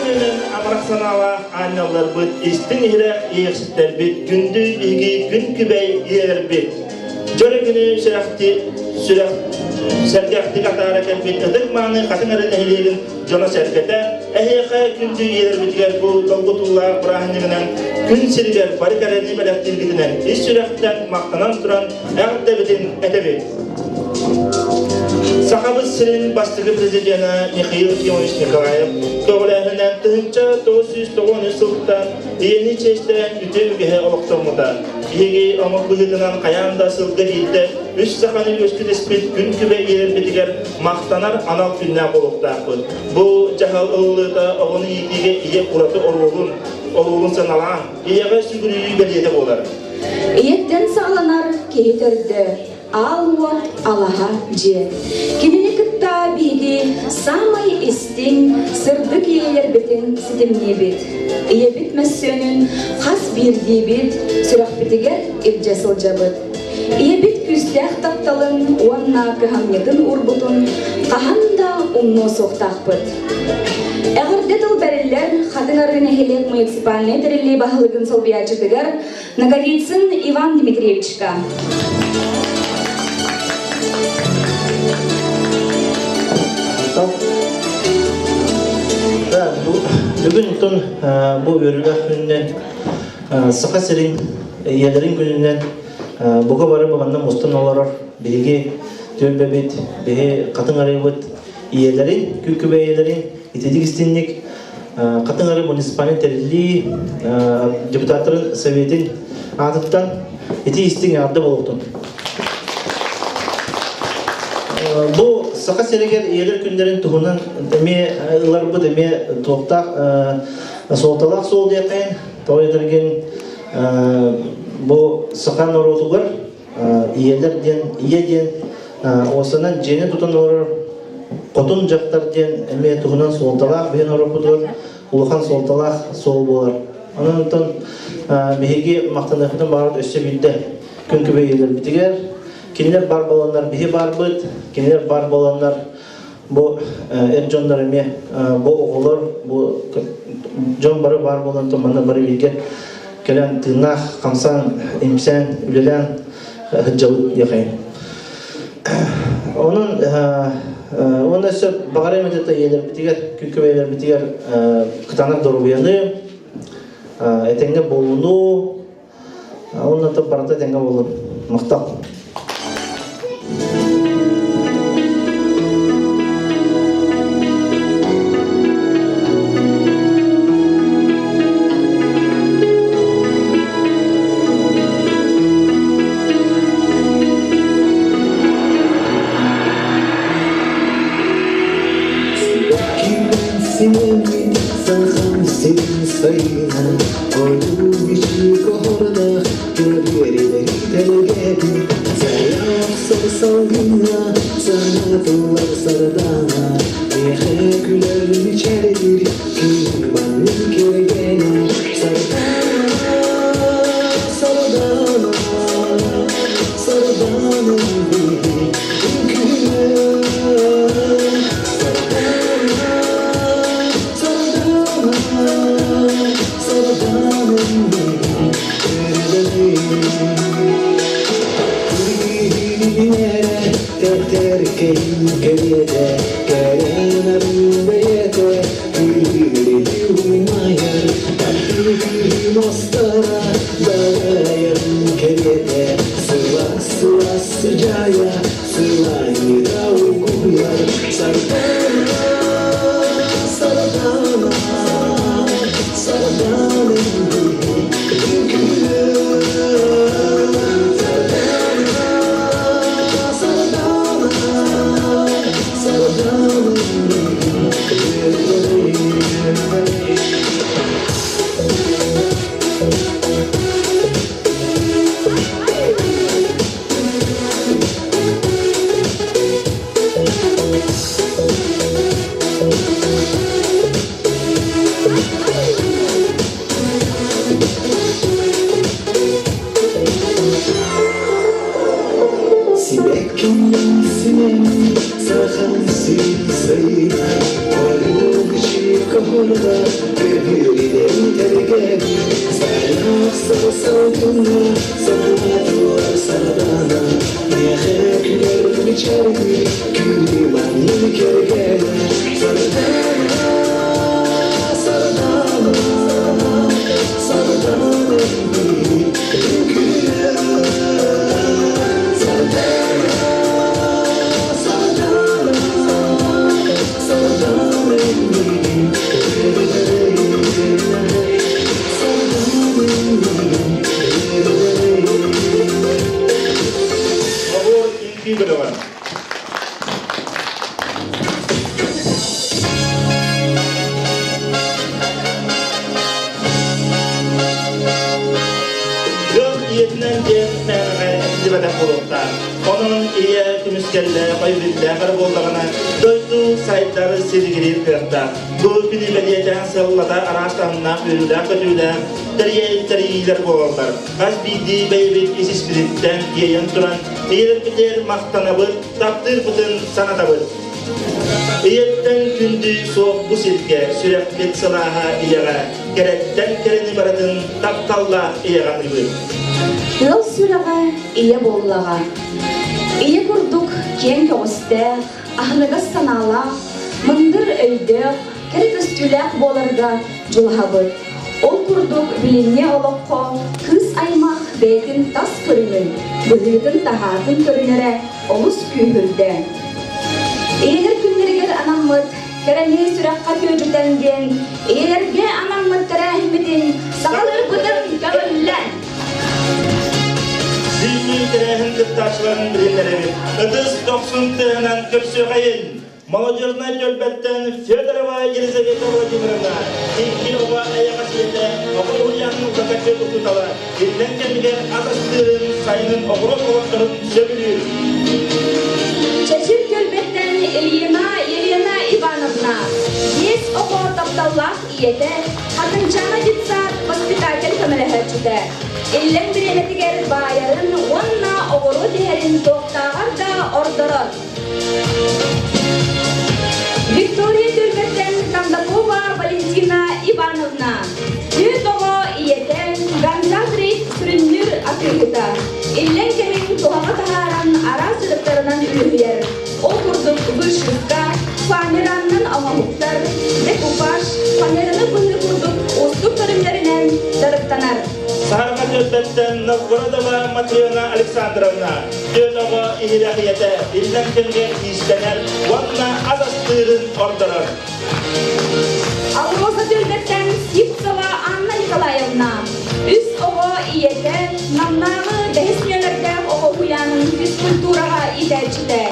үтүөнэн амарах санаалаах аанньалларбыт, истиҥ-иһирэх иэйэхситтэрбит, күндү биһиги күн күбэй ийэлэрбит. Дьоро күнү сүрэхти, сүрэх сэргэхтик атаара кэлбит ытык-мааны Хатыҥ Арыы нэһилиэгин дьоно-сэргэтэ, эһиэхэ күндү ийэлэрбитигэр бу долгутуулаах бырааһынньыгынан күн сиригэр бары кэрэни бэлэхтииргитинэн ис сүрэхтэн махтанан туран эҕэрдэбитин этэбит. Сахабыт сирин бастакы президена Михаил Ефимович Николаев көҕүлээһининэн 1993 сылтан ийэни чиэстээн үтүө үгэһэ олохтоммута. Биһиги омук быһыытынан хайаан да сылга биирдэ үс саханы үөскүтүспүт күн күбэй ийэлэрбитигэр махтанар анал күннээх буолуохтаахпыт. Бу дьаһал ылыллыыта оҕону иитиигэ ийэ ураты оруолун, оруолун саналаан, ийэҕэ сүгүрүйүү бэлиэтэ буолар. Ийэттэн саҕаланар киһи төрдө, аал уот алаһа дьиэ. Кинини кытта биһиги саамай истиҥ, сырдык ийэлэрбитин ситимниибит. Ийэбит мөссүөнүн хас биирдиибит сүрэхпитигэр илдьэ сылдьабыт. Ийэбит күүстээх тапталын уонна кыһамньытын уурбутун хаһан да умнуо суохтаахпыт. Эҕэрдэ тыл бэриллэр Хатыҥ Арыы нэһилиэк муниципальнай тэриллии баһылыгын солбуйааччытыгар Ноговицын Иван Дмитриевичка. Бүгүн онтон бу үөрүүлээх күнүнэн Саха сирин ийэлэрин күнүнэн бука бары манна мустан олорор биһиги түөлбэбит, биһи Хатыҥ Арыыбыт ийэлэрин, күн-күбэй ийэлэрин ититик истинник Хатыҥ Арыы муниципальнай тэриллии депутаттарын советин аатыттан ити истиҥ эҕэрдэ буолуохтун. Бу Саха сиригэр ийэлэр күннэрин туһунан эмиэ ыларбыт эмиэ туохтаах суолталаах суол диэххин, тоҕо диэтэргин бу саха норуотугар ийэлэр диэн ийэ диэн уосанан дьиэни тутан олорор хотун дьахтар диэн эмиэ туһунан суолталаах биһи норуоппутугар улахан суолталаах суол буолар. Онон онтон биһиги махтаныахпытын баҕарабыт өссө биирдэ күн күбэй ийэлэрбитигэр кинилэр баар буоланнар биһи баарбыт, кинилэр баар буоланнар бу эр дьоннор эмиэ бу оҕолор бу дьон бары баар буолан манна бары бииргэ кэлэн тыыннаах хамсаан имсээн үлэлээн сылдьабыт диэхэй онон уонна өссө баҕарыам этэ ийэлэрбитигэр күн-күбэйэлэрбитигэр кытаанах доруобуйаны этэҥҥэ буолууну уонна барыта этэҥҥэ буолун махтал. Син сайына Ойуу бичик оһордах Көбүөрүлэри тэлгээти Сайаахсар салгыҥҥа Санатыллар сардаана Миэхэ күлэр мичээрдир Күн маннык кэргэнэ Сардаана, сардаана Сардаана үҥкүүлэ Сардаана, сардаана Сардана, Сардана, Сибэккинэн симэн сахан син сайына ойугучик. көһөргө Көбүөрүнэн тэлгэбит Сайа салгыҥҥа Санаатылар сардаана Миэхэ күлэр мичээргит Күнү маннык кэргэнэ Сардаана, Сардаана, Сардаана үҥкүүлэ Сардаана, Сардаана, Сардаана Оҕуор үҥкүү бөлөҕө. Ыал ийэтинэн диэн мээнэҕэ этиллибэтэх буолуохтаах. Онон ийэ көмүскэллээх, өйөбүллээх эрэ буоллаҕына, дойду сайдар силигириир кыахтаах. Бу күнү бэлиэтээн сыллата араас таһымнаах үөрүүлээх-көтүүлээх тэрийиилэр буолаллар. Хас биирдии бэйэбит ис-испититтэн тиэйэн туран, ийэлэрбитигэр махтанабыт, таптыырбытын санатабыт. Ийэттэн күндү суох бу сиргэ сүрэхпит сылааһа ийэҕэ, кэрэттэн кэрэни барытын тапталлаах ийэҕэ аныыбыт. Ыал сүрэҕэ ийэ буоллаҕа. Ийэ курдук киэҥ көҕүстээх, аһыныгас санаалаах, мындыр өйдөөх, кэрэ көстүүлээх буоларга дьулуһабыт. Ол курдук билиҥҥи олоххо кыыс аймах бэйэтин тас көрүҥүн, быһыытын-таһаатын көрүнэрэ олус күүһүрдэ. Ийэлэр күннэригэр анаммыт Кэрэни сүрэххэ күөдьүтэн диэн ийэлэргэ анаммыт тэрээһиммитин саҕалыырбытын көҥүллэн! Бүгүҥҥү тэрээһин кыттааччыларын билиһиннэрэбит. Ытыс дохсун тыаһынан көрсүөхэйин! Молодежнай түөлбэттэн Федорова Елизавета Владимировна, икки оҕо эйэҕэс ийэтэ, оҕо уһуйаанын утатаччы учуутала, иллэҥ кэмигэр ас астыырын, сайынын оҕуруот олохторун сөбүлүүр. Чэчир түөлбэттэн Ильина Елена Ивановна, биэс оҕо тапталлаах ийэтэ, Хатыҥчаана детсад воспитатель көмөлөһөөччүтэ. Иллэҥ бириэмэтигэр баайарын уонна оҕуруот иһэрин туохтааҕар да ордорор. Виктория түөлбэттэн Кондакова Валентина Ивановна, түөрт оҕо ийэтэ, Ганзатрик сүрүннүүр атыыһыта. Иллэҥ кэмин туһаҕа таһааран араас дьарыктарынан үлүһүйэр. Ол курдук вышивка, фанераннан оҥоһуктар, декупаж, фанераны быһыы курдук уустук көрүҥнэринэн дьарыктанар. Саһарҕа түөлбэттэн Новгородова Матрена Александровна, түөрт оҕо иһирэх ийэтэ иллэҥ кэмҥэ иистэнэр уонна ас астыырын ордорор. Алроса түөлбэттэн Сивцева Анна Николаевна, үс оҕо ийэтэ, Намнааҕы бэһис нүөмэрдээх оҕо уһуйаанын физкультураҕа иитээччитэ,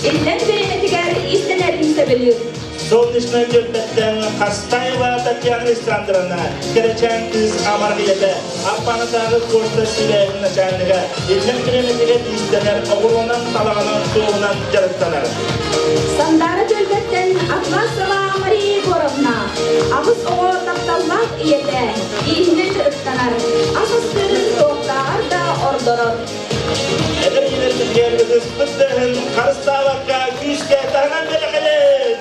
иллэҥ бириэмэтигэр иистэнэрин сөбүлүүр. Солнечнай түөлбэттэн Хастаева Татьяна Александровна, кэрэчээн кыыс амарах ийэтэ, Аппанатааҕы почта сибээһин начальнига, иллэҥ бириэмэтигэр иистэнэр, оҕуруонан, талаҕынан, туоһунан дьарыктанар. Сандаара түөлбэттэн Атласова Мария Егоровна, аҕыс оҕо тапталлаах ийэтэ, ииһинэн дьарыктанар, ас астыырын туохтааҕар да ордорор. Эдэр ийэлэрбитигэр ытыспыт тыаһын харыстаабакка күүскэ таһынан бэлэхэлин!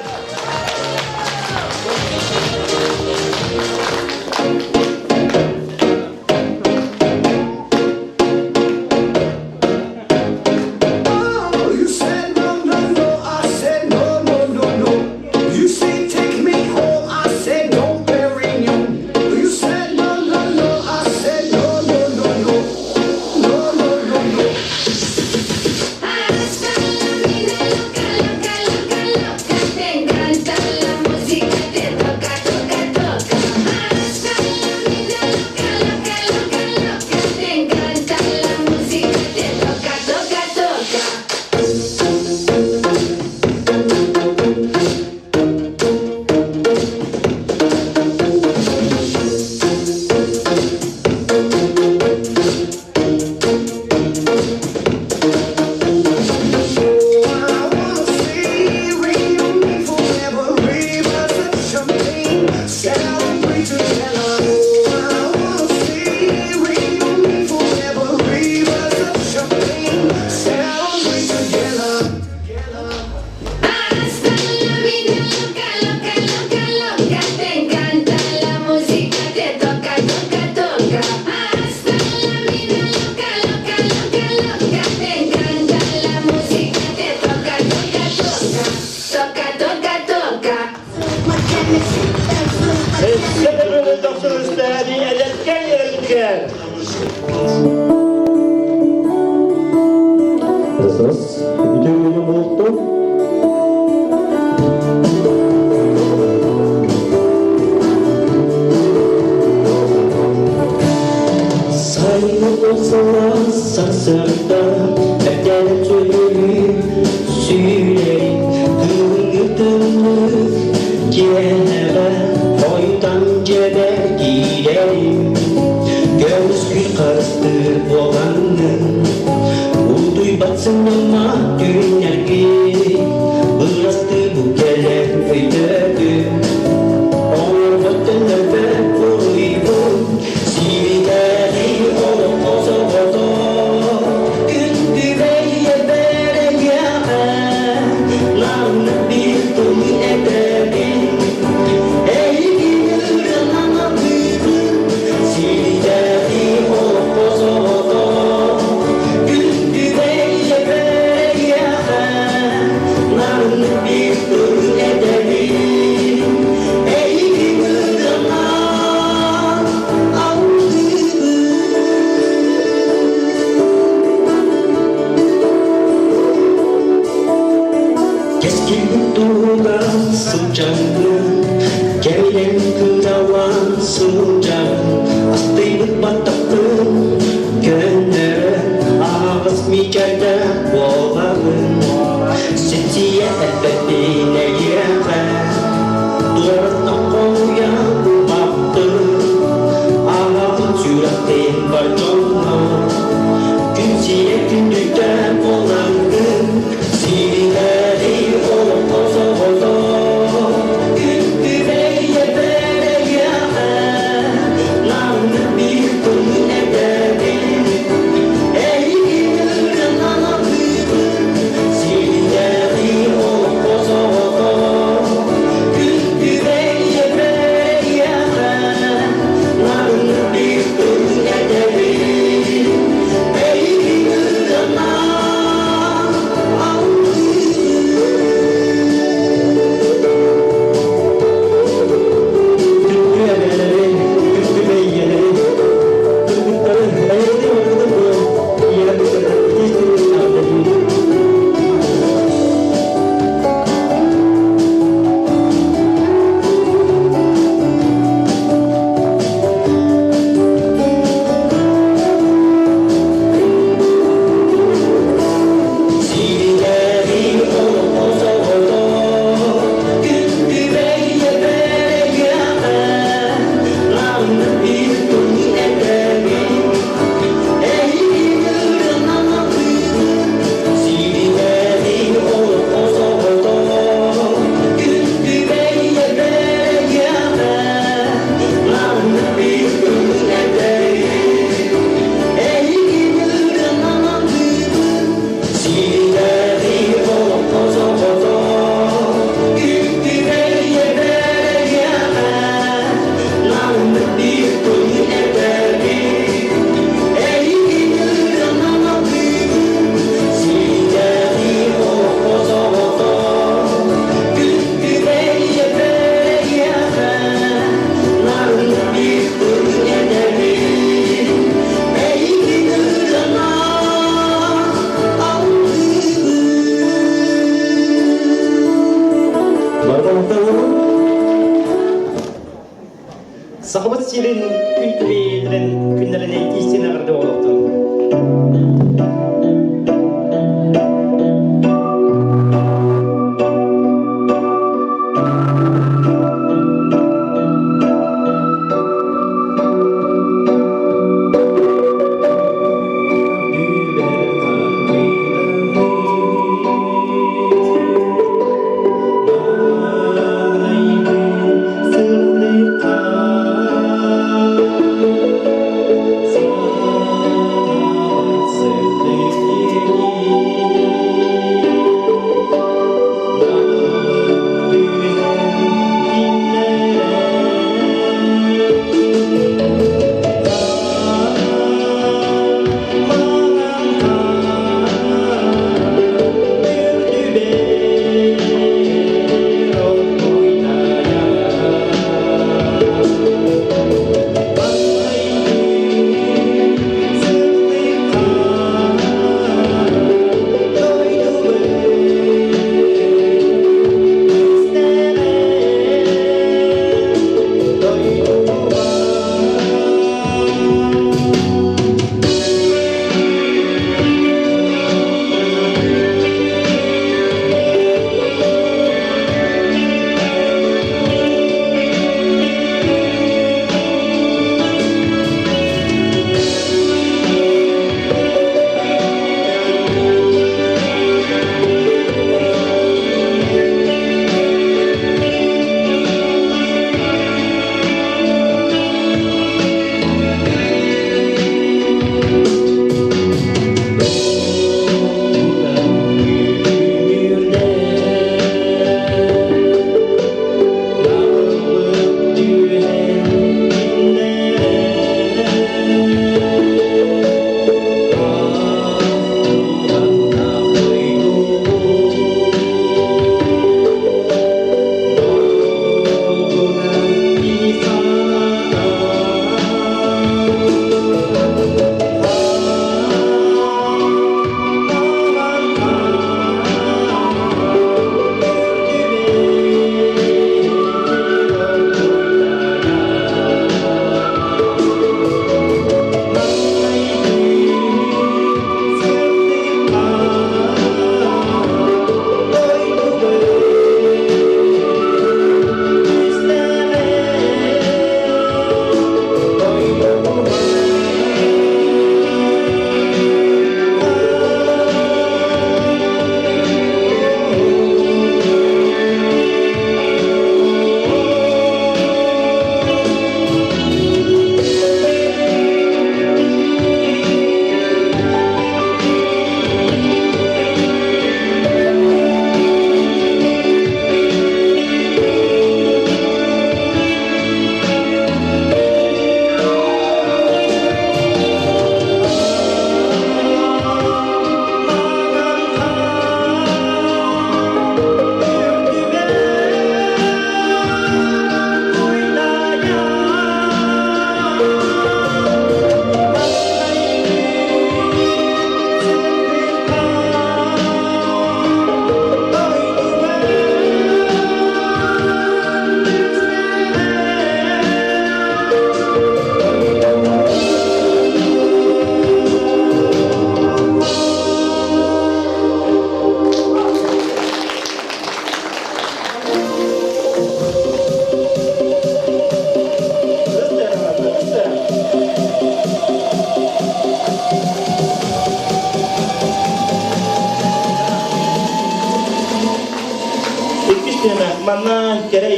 Oh, you said no, no, no. I said no, no, no, no. You say take me home. I said no, Perignon. You said. дохсун үстэһэри эдэркэй эрэлбитигэр! Христос бүтүн күнү буолтун. Сайыны сылаас сарсыарда эрдэлэн сөбүлүү сүүрэрин кыһыҥҥы тымныы киэһэҕэ хойутан дьиэбэр киирэрим көмүскүй харыстыыр буолаҥҥын утуйбат сынньама түүннэргин бырастыы бу кэлэн өйдөөтүм оҥорбот төннөрбөт буруйбун сиритэри олоххо соҕотох күн күбэй эбэрэйэҕэ нарыннык биир тылы этэбин эйигин ырынан алгыыбын сиритэри олоххо соҕотох күн күбэй эбэрэйэҕэ нарыннык биир тылы этэбин эйигин ырынан Кэскилбит туһугар сылдьаҥҥын, кэминэн кыралаан сылдьаҥ, астыйбыт баттахпын көннөрөн, аһаҕас мичээрдээх буолаҕын. Ситсийэ эппэппин эйиэхэ, туораттан хомуйан ылбаппын, аҕабын сүрэхтиин бар дьоҥҥо, күн сирэ күндүтэ буолаҥҥын, сиритэри олоххо соҕотох, күн күбэй эбэрэйэҕэ, нааннык биир тылы этэбин, эйигин ырынан алгыыбын, сиритэри олоххо соҕотох, күн күбэй эбэрэйэҕэ, нарыннык биир тылы этэбин, эйигин ырынан алгыыбын. Күндү эбээлэри, күндү бэйиэлэри, кыргыттары, эйэни барытын буол, ийэлэр итиистин эҕэрдэлиибит. Сиритэри олоххо соҕотох, күн күбэй эбэрэйэҕэ, нарыннык биир тылы этэбин, эйигин ырынан алгыыбын. Сиритэри олоххо соҕотох, күн күбэй эбэрэйэҕэ, нарыннык биир тылы этэбин, эйигин ырынан алгыыбын. Сиритэри олоххо соҕотох, күн күбэй эбэрэйэҕэ, нарыннык биир тылы этэбин, эйигин ырынан алгыыбын. Сиритэри олоххо соҕотох, күн күбэй эбэрэйэҕэ, нарыннык биир тылы этэбин, эйигин ырынан алгыыбын. Барҕа Сахабыт сирин күн күбэйэлэрин күннэрин итиистин эҕэрдэ буолуохтун.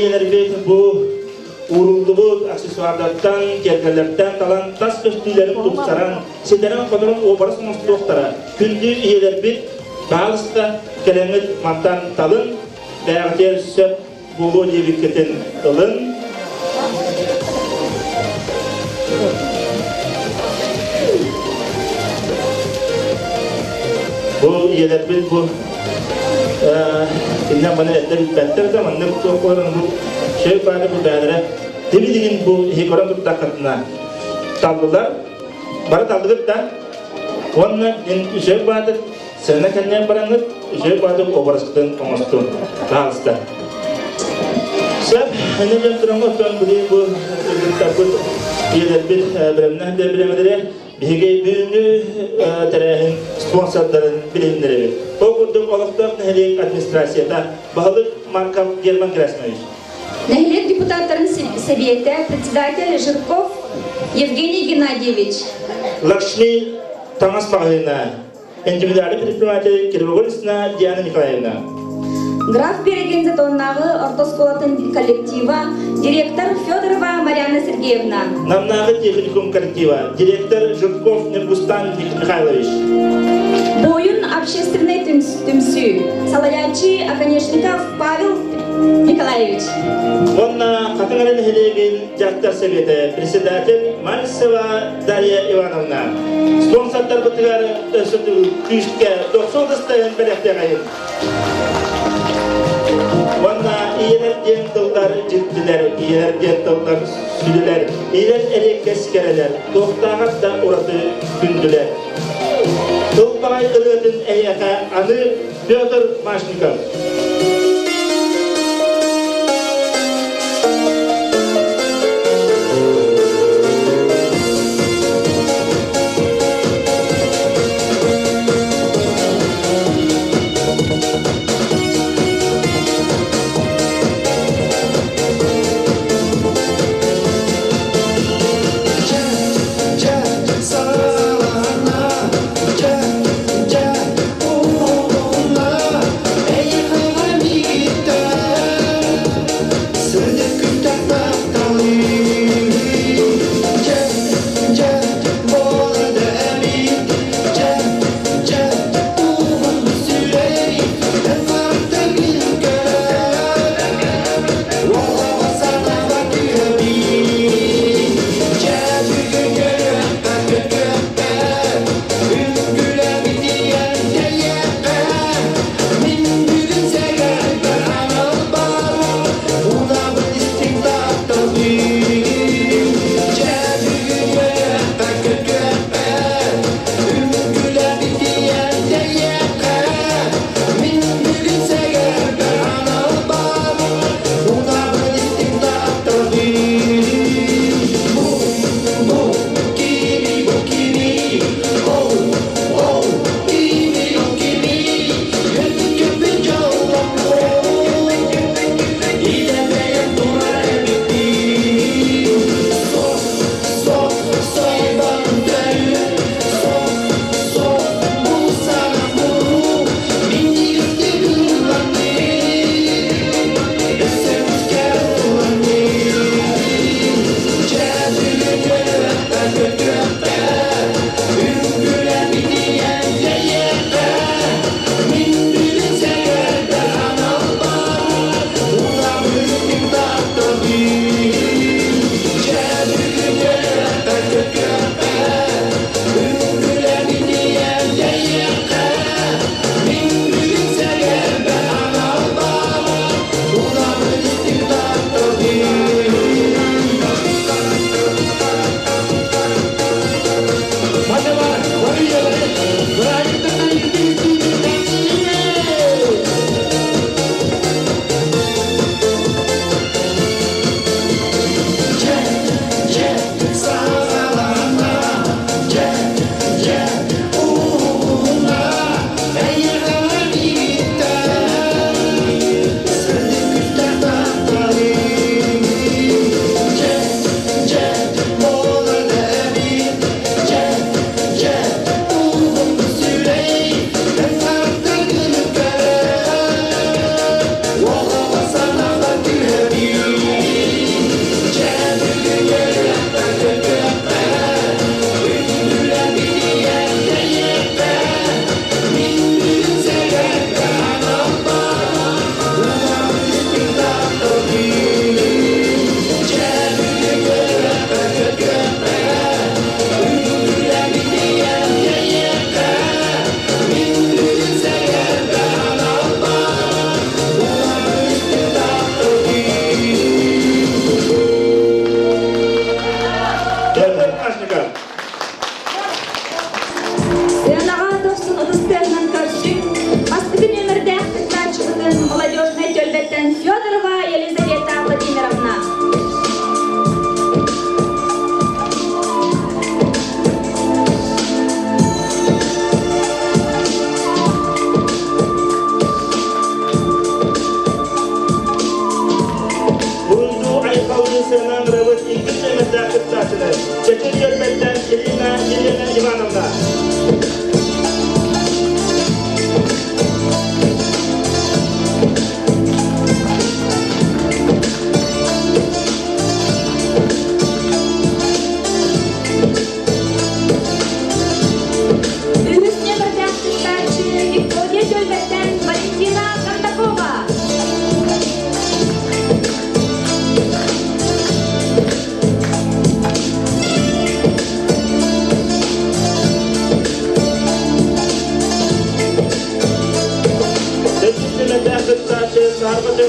ийэлэрбит бу ууруллубут аксессуардартан, киэргэллэртэн талан тас көстүүлэрин тупсаран, ситэрэн-хоторон уобарас оҥостуохтара. Күндү ийэлэрбит баалыста кэлэҥҥит мантан талын, бэйэҕитигэр сөп буолуо диэбиккитин ылын. Бу ийэлэрбит бу иннэ маны эрдэ билбэттэр да маннык туох бу шөй баары бу бээлэрэ тибилигин бу иһи көрөн турдаххытына таллылар бары таллыгыт да уонна үсөй баатыр Сцена кэннигэр бараҥҥыт үчүгэй баатыр образкытын оҥостун. Пожалуйста. Сөп, аны мен тураҥҥа оттон билигин бу кыргыттарбыт, ийэлэрбит бэлэмнээх бириэмэлэри биһиги бүгүҥҥү тэрээһин спонсордарын билиһиннэрэбит. Ол курдук олохтоох нэһилиэк администрацията баһылык Марков Герман Герасимович. Нэһилиэк депутаттарын сэбиэтэ председатель Жирков Евгений Геннадьевич. Лакшми таҥас маҕаһыына Индивидуальный предприниматель Кривогорницына Диана Николаевна. Граф Берегин Затоннааҕы орто оскуолатын коллектива, директор Федорова Марианна Сергеевна. Намнааҕы техникум коллектива, директор Жирков Нюргустан Михайлович. Буойун общественный түмсүү, салайааччы Оконешников Павел Николаевич. Уонна Хатыҥ эрэ нэһилиэгин дьахтар сэбиэтэ председатель Мальцева Дарья Ивановна. Спонсордарбытыгар өссө күүскэ дохсун ыстайын бэлэхтэҕэйин. Уонна ийэлэр диэн тыллар дьиктилэр, ийэлэр диэн тыллар сүдүлэр, ийэлэр эриэккэс кэрэлэр, туохтааҕар да ураты күндүлэр. Тыл баҕай ырыатын эйиэхэ аны Петр Машников.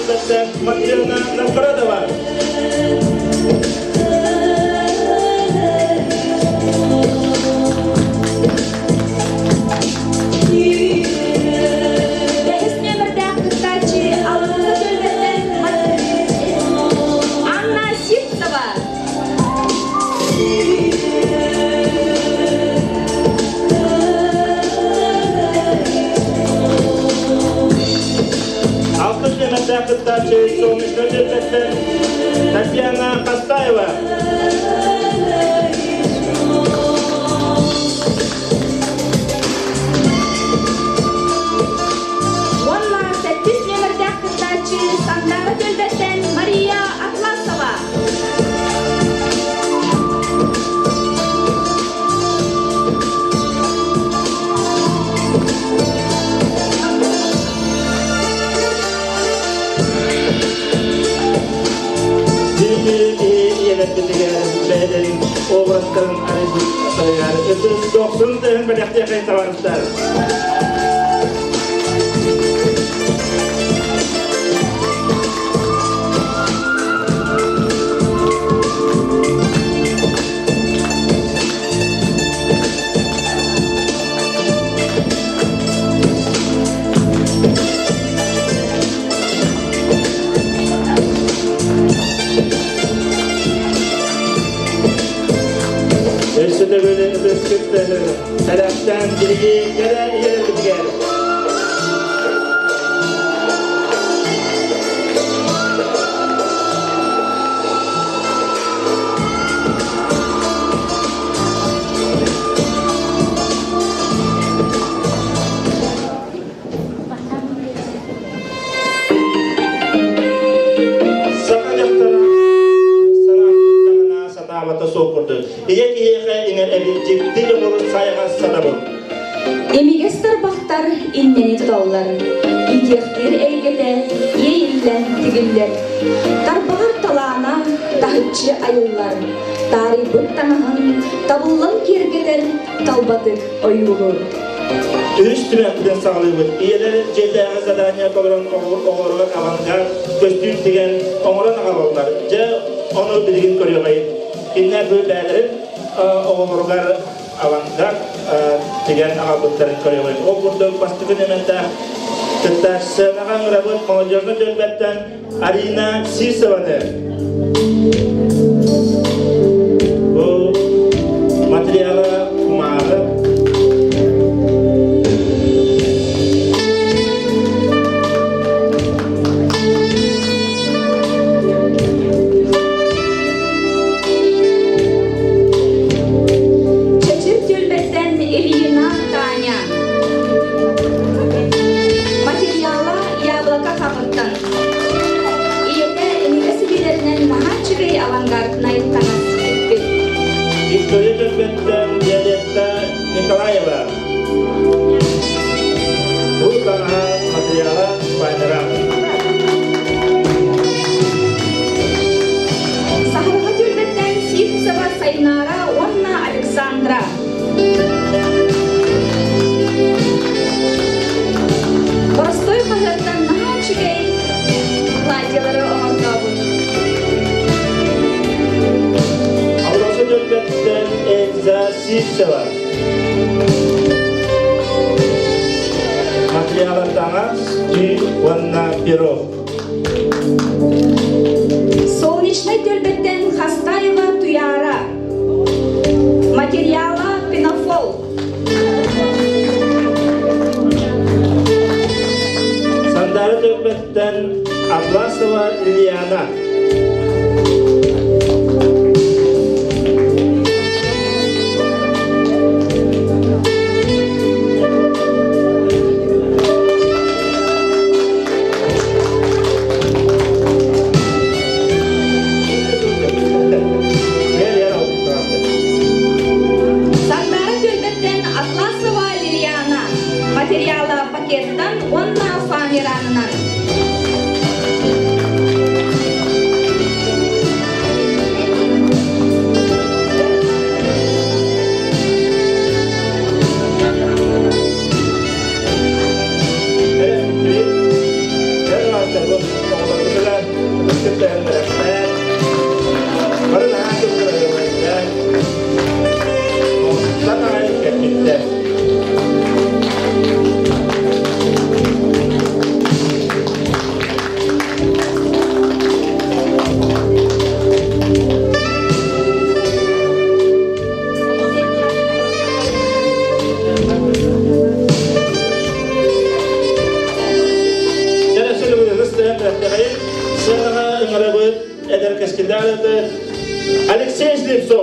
түөлбэттэн Матрена Новгородова. Бэһис нүөмэрдээх кыттааччы Аллыҥа түөлбэттэн Анна Сивцева. Алтыс нүөмэрдээх кыттааччы Солнечная түөлбэттэн Татьяна Хастаева. Уонна сэттис нүөмэрдээх кыттааччы Сандара түөлбэттэн Мария Атласова. Ийэлэрбитигэр бэйэлэрин образтарын арыйбыттарыгар ытыс дохсун тыһын бэлэхтиэхэй табаарыстар. Өссө төгүл ытыскыт бэлэхтээн биһиги кэрэ ийэлэрбитигэр Саха дьахтара санаабыттаҕына сатаабата суох курдук. Ийэ киһиэхэ иҥэр эбит дьикти дьоҕур сайаҕас сатабыл. Имигэс тарбахтар иннэни туталлар, иитиэхтиир эйгэтэ иэйиллэн тигиллэр. Тарбаҕар талаана таһыччы айыллар, таарыйбыт таҥаһын табыллан киэргэтэр талбатык ойуулуур. Үһүс түмэхпитин саҕалыыбыт. Ийэлэр дьиэтээҕи задание толорон оҕолоругар авангард көстүүм тигэн оҥорон аҕалаллар. Дьэ, ону билигин көрүөҕэйин. Кинилэр бу бэйэлэрин оҕолоругар авангард тигэн аҕалбыттарын көрүөҕэйин. Ол курдук бастакы нөмэрдээх кыттааччы сыанаҕа ыҥырабыт молодежный түөлбэттэн Арина Сивцеваны. Бу материала кумааҕы. Чэчир түөлбэттэн Ильина Таня. Материала яблоко хаҕыттан. Ийэтэ имигэс илиилэринэн наһаа үчүгэй авангарднай таҥас тикпит. Виктория түөлбэттэн Виолетта Николаева. Бу таҥаһа материала фанера. Саһарҕа түөлбэттэн Сивцева Сайнара уонна Александра. Боростуой хаһыаттан наһаа үчүгэй платьелары оҥортообут. Алроса түөлбэттэн Эльза Сивцева. Материала таҥас, түү уонна перо. Солнечнай түөлбэттэн Хастаева Туяра. Материала пенофол. Сандара түөлбэттэн Атласова Лилиана. Сандара түөлбэттэн Атласова Лилиана. Материала пакеттан уонна фоамиранынан.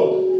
Солк.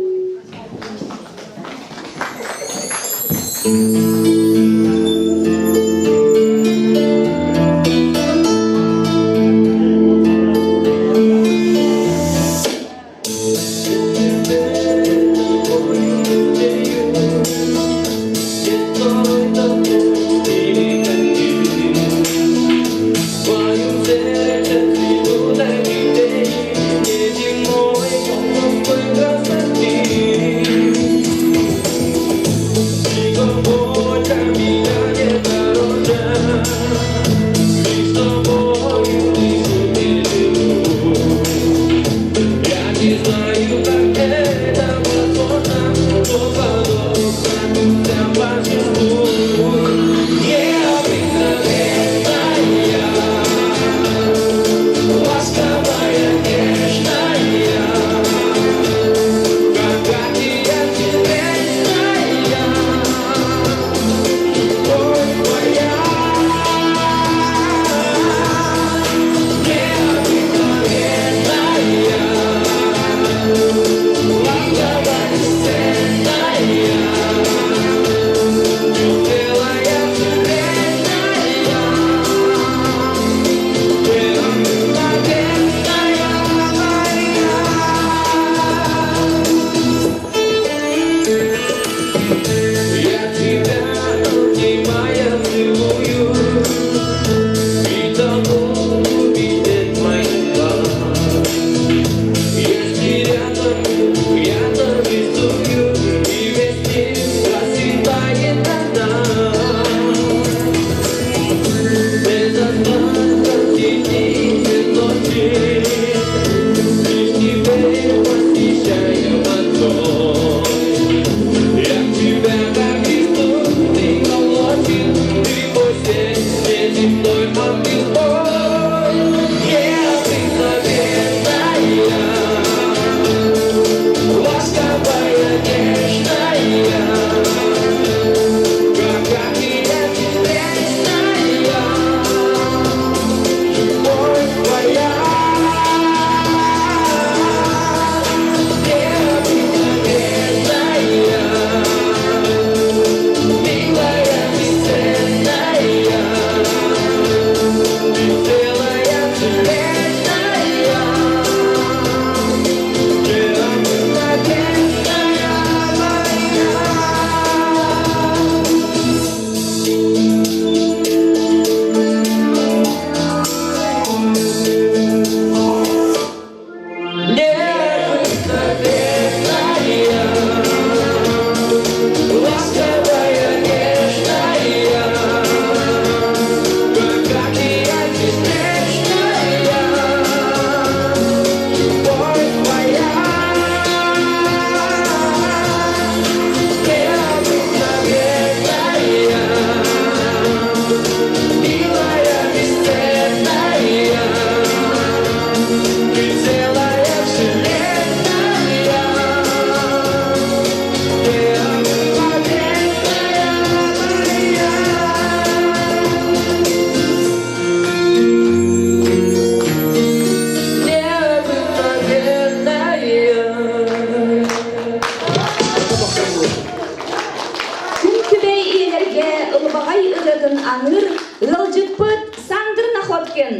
Күн күбэй ийэлэргэ ылбаҕай ырыатын аныыр ыалдьыппыт Сандр Находкин.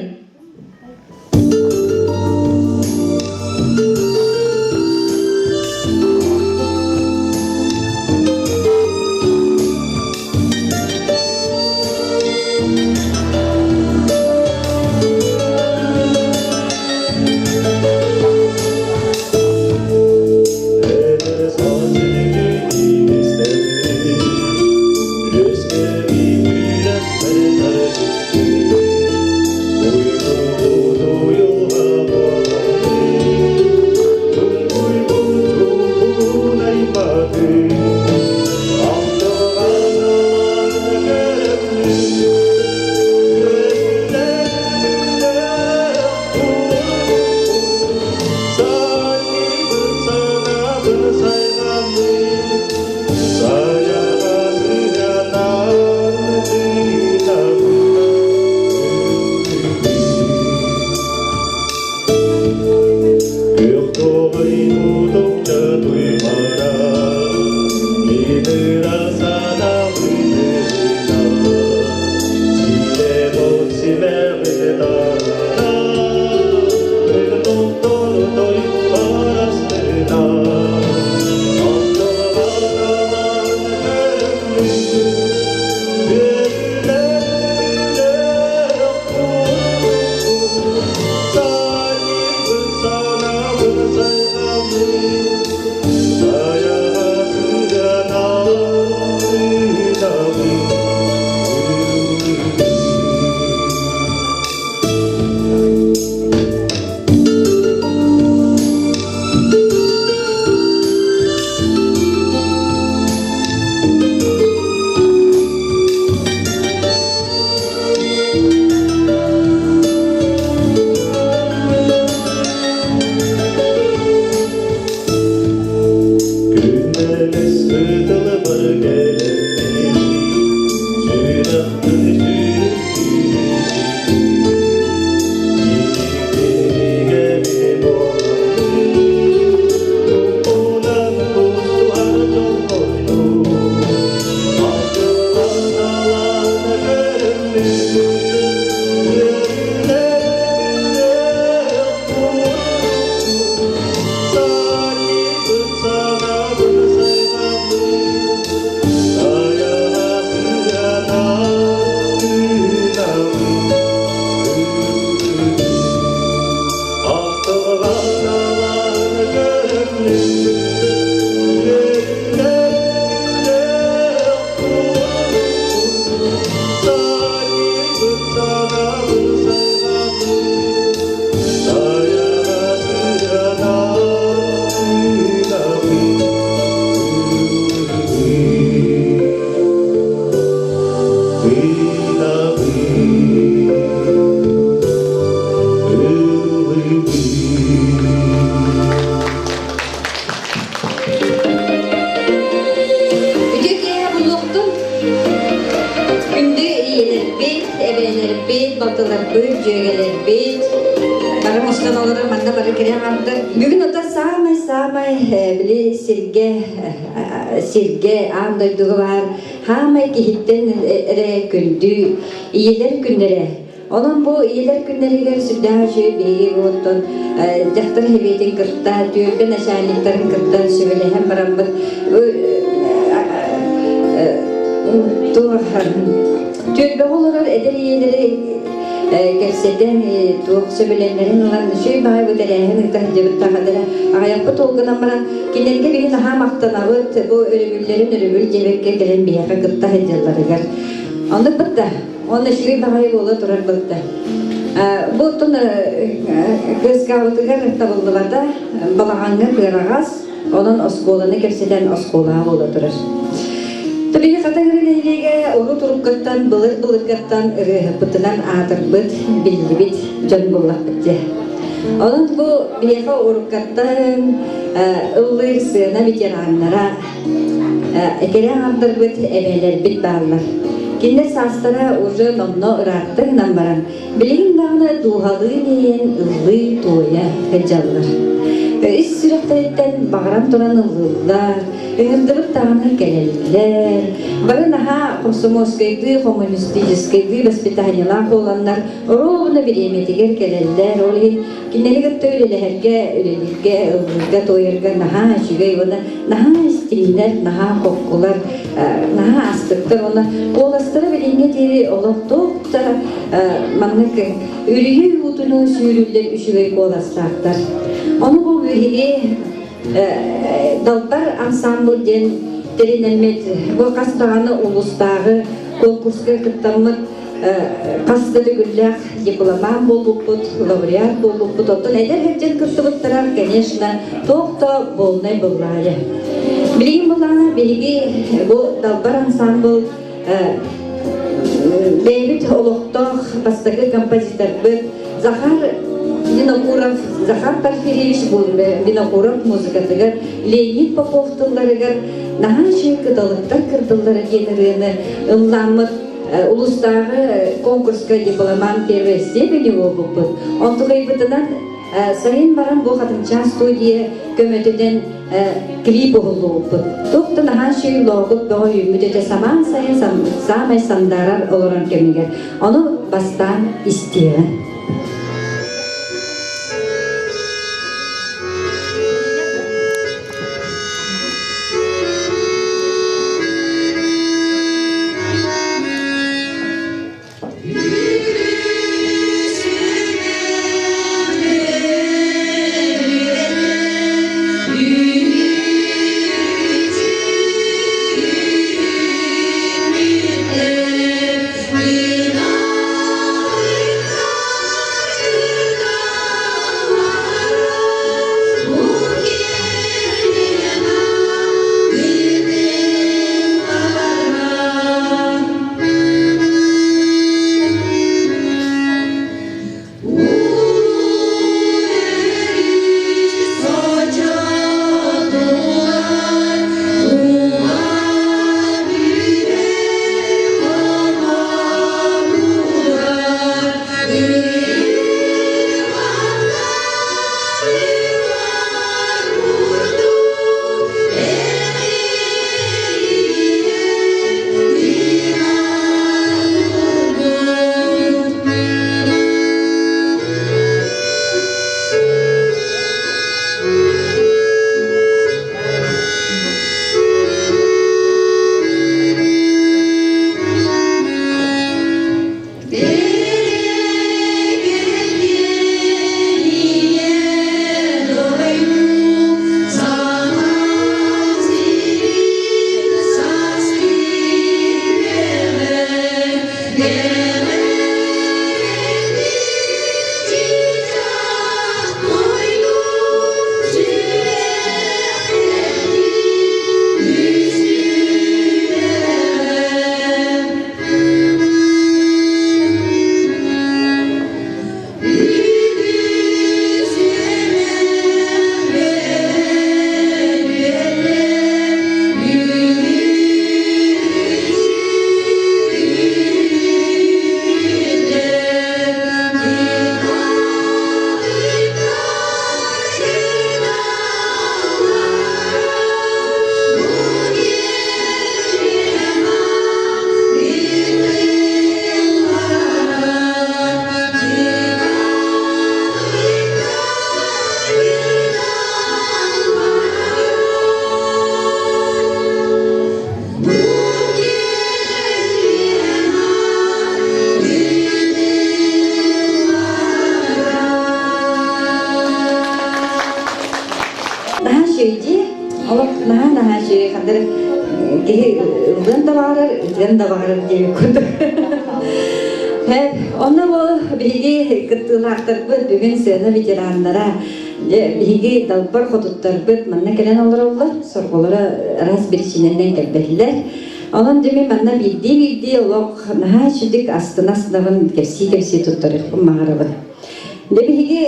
балтыларбыт, дьүөгэлэрбит бары мустан олорор манна бары кире аҥардар. Бүгүн ото саамай-саамай били сиргэ сиргэ аан дойдуга баар хаамай киһиттэн эрэ күндү ийэлэр күннэрэ. Онон бу ийэлэр күннэригэр сүрдээх үчүгэй биһиги оттон дьахтар сэбиэтин кытта, түөлбэ начальниктарын кытта сүбэлэһэн бараммыт туох түөлбэҕэ олорор эдэр ийэлэри кэпсэтэн туох сөбүлэннэрин ылан үчүгэй баҕайы бу тэрээһин ыыта сылдьыбыт тахадара аҕыйахпыт ол гынан баран кинилэргэ биһи наһаа махтанабыт бу өрөбүллэрин өрөбүл диэбэккэ кэлэн биһиэхэ кытта сылдьалларыгар оннук бытта Онно үчүгэй баҕайы буола турар бытта. Бу оттон кыыскаабытыгар табыллыбата, балаҕаҥҥа кыараҕас, онон оскуоланы кэпсэтэн оскуолаҕа буола турар. Биһи Хатыҥыры нэһилиэгэ урут уруккуттан былыр-былыргаттан ырыаһыппытынан аатырбыт, биллибит дьон буоллахпыт дьэ. Онон бу биһиэхэ уруккаттан ыллыыр сыана ветераннара Кэрэ аҥардарбыт, эбээлэрбит бааллар. Кинилэр саастара уже номно ыраатта гынан баран, билигин даҕаны дууһалыын иэйэн ыллыы-туойа сылдьаллар. Ис сүрэхтэриттэн баҕаран туран ыллыыллар, ыҥырдыбыт даҕаны кэлэллэр. Бары наһаа комсомольскайдыы, коммунистическайдыы воспитаниелаах буоланнар, оруобуна бириэмэтигэр кэлэллэр. Ол иһин Кинилэри кытта үлэлэһэргэ, үлэлииргэ, ыллыырга, туойарга наһаа үчүгэй уонна наһаа истиҥнэр, наһаа хоккулар, наһаа астыктар уонна куоластара билиҥҥэ диэри олох туох да маннык үрүйэ уутунуу сүүрүллэр үчүгэй куоластаахтар. Ону бу биһиги Далбар ансамбль диэн тэринэммит бу хас даҕаны улуустааҕы конкурска кыттаммыт хас да төгүллээх дипломат буолбуппут, лауреат буолбуппут. Оттон эдэр сылдьан кыттыбыттара, конечно, туох да буолнай буллаайа. Билигин буллаана биһиги бу Далбар ансамбл бэйэбит олохтоох бастакы композиторбыт Захар Винокуров, Захар Порфирьевич Винокуров музыкатыгар Леонид Попов тылларыгар наһаа үчүгэй кыталыктар кырдыллара диэн ырыаны ыллааммыт улуустааҕы конкурска дипломант первой степени буолбуппут. Онтукайбытынан сайын баран бу Хатыҥчаан студия көмөтүнэн клип уһуллубуппут. Туох да наһаа үчүгэй лоокут бөҕө үүммүт этэ самаан сайын саамай сандаарар олорон кэмигэр. Ону бастаан истиэҕин. Наһаа наһаа үчүгэй хандар киһи ылыан да баҕарар, ытыан да баҕарар диэбит курдук. Онно бу биһиги кыттыылаахтарбыт бүгүн сыана ветераннара, биһиги далбар хотуттарбыт манна кэлэн олороллор, сорҕолоро араас биричиинэнэн кэлбэтилэр. Онон дьэ мин манна биирдии-биирдии олох наһаа үчүгдүк астына-астынабын кэпсии-кэпсии туттарыахпын баҕарабын. Дьэ биһиги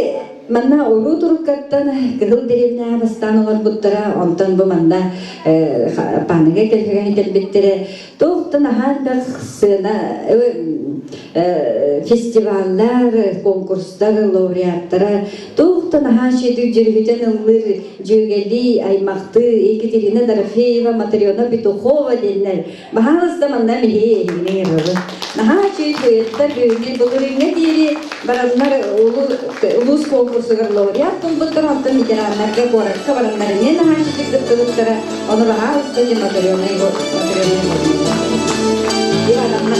манна уруу туруккаттан Кыһыл дэриэбинэҕэ бастаан олорбуттара, онтон бу манна Паныга кэлбиттэрэ. Туох да наһаа элбэх сыана фестиваллар, конкурстар лауреаттара, туох да наһаа үчүгэй дьүрүһүтэн ыллыыр дьүөгэлии, аймахтыы Екатерина Дорофеева, Матрена Петухова диэннэр баһаалыста манна миһи эһигини ыҥырабын. Наһаа үчүгэй дуэттар бүгүҥҥү былырыыҥҥа диэри бараннар улуус конкурсугар лауреат буолбуттар, онтон ветераннарга куоракка бараннар эмиэ наһаа үчүгэй кыттыбыттара. Ону баһаалыста диэн Матрена Матрена Ивановна.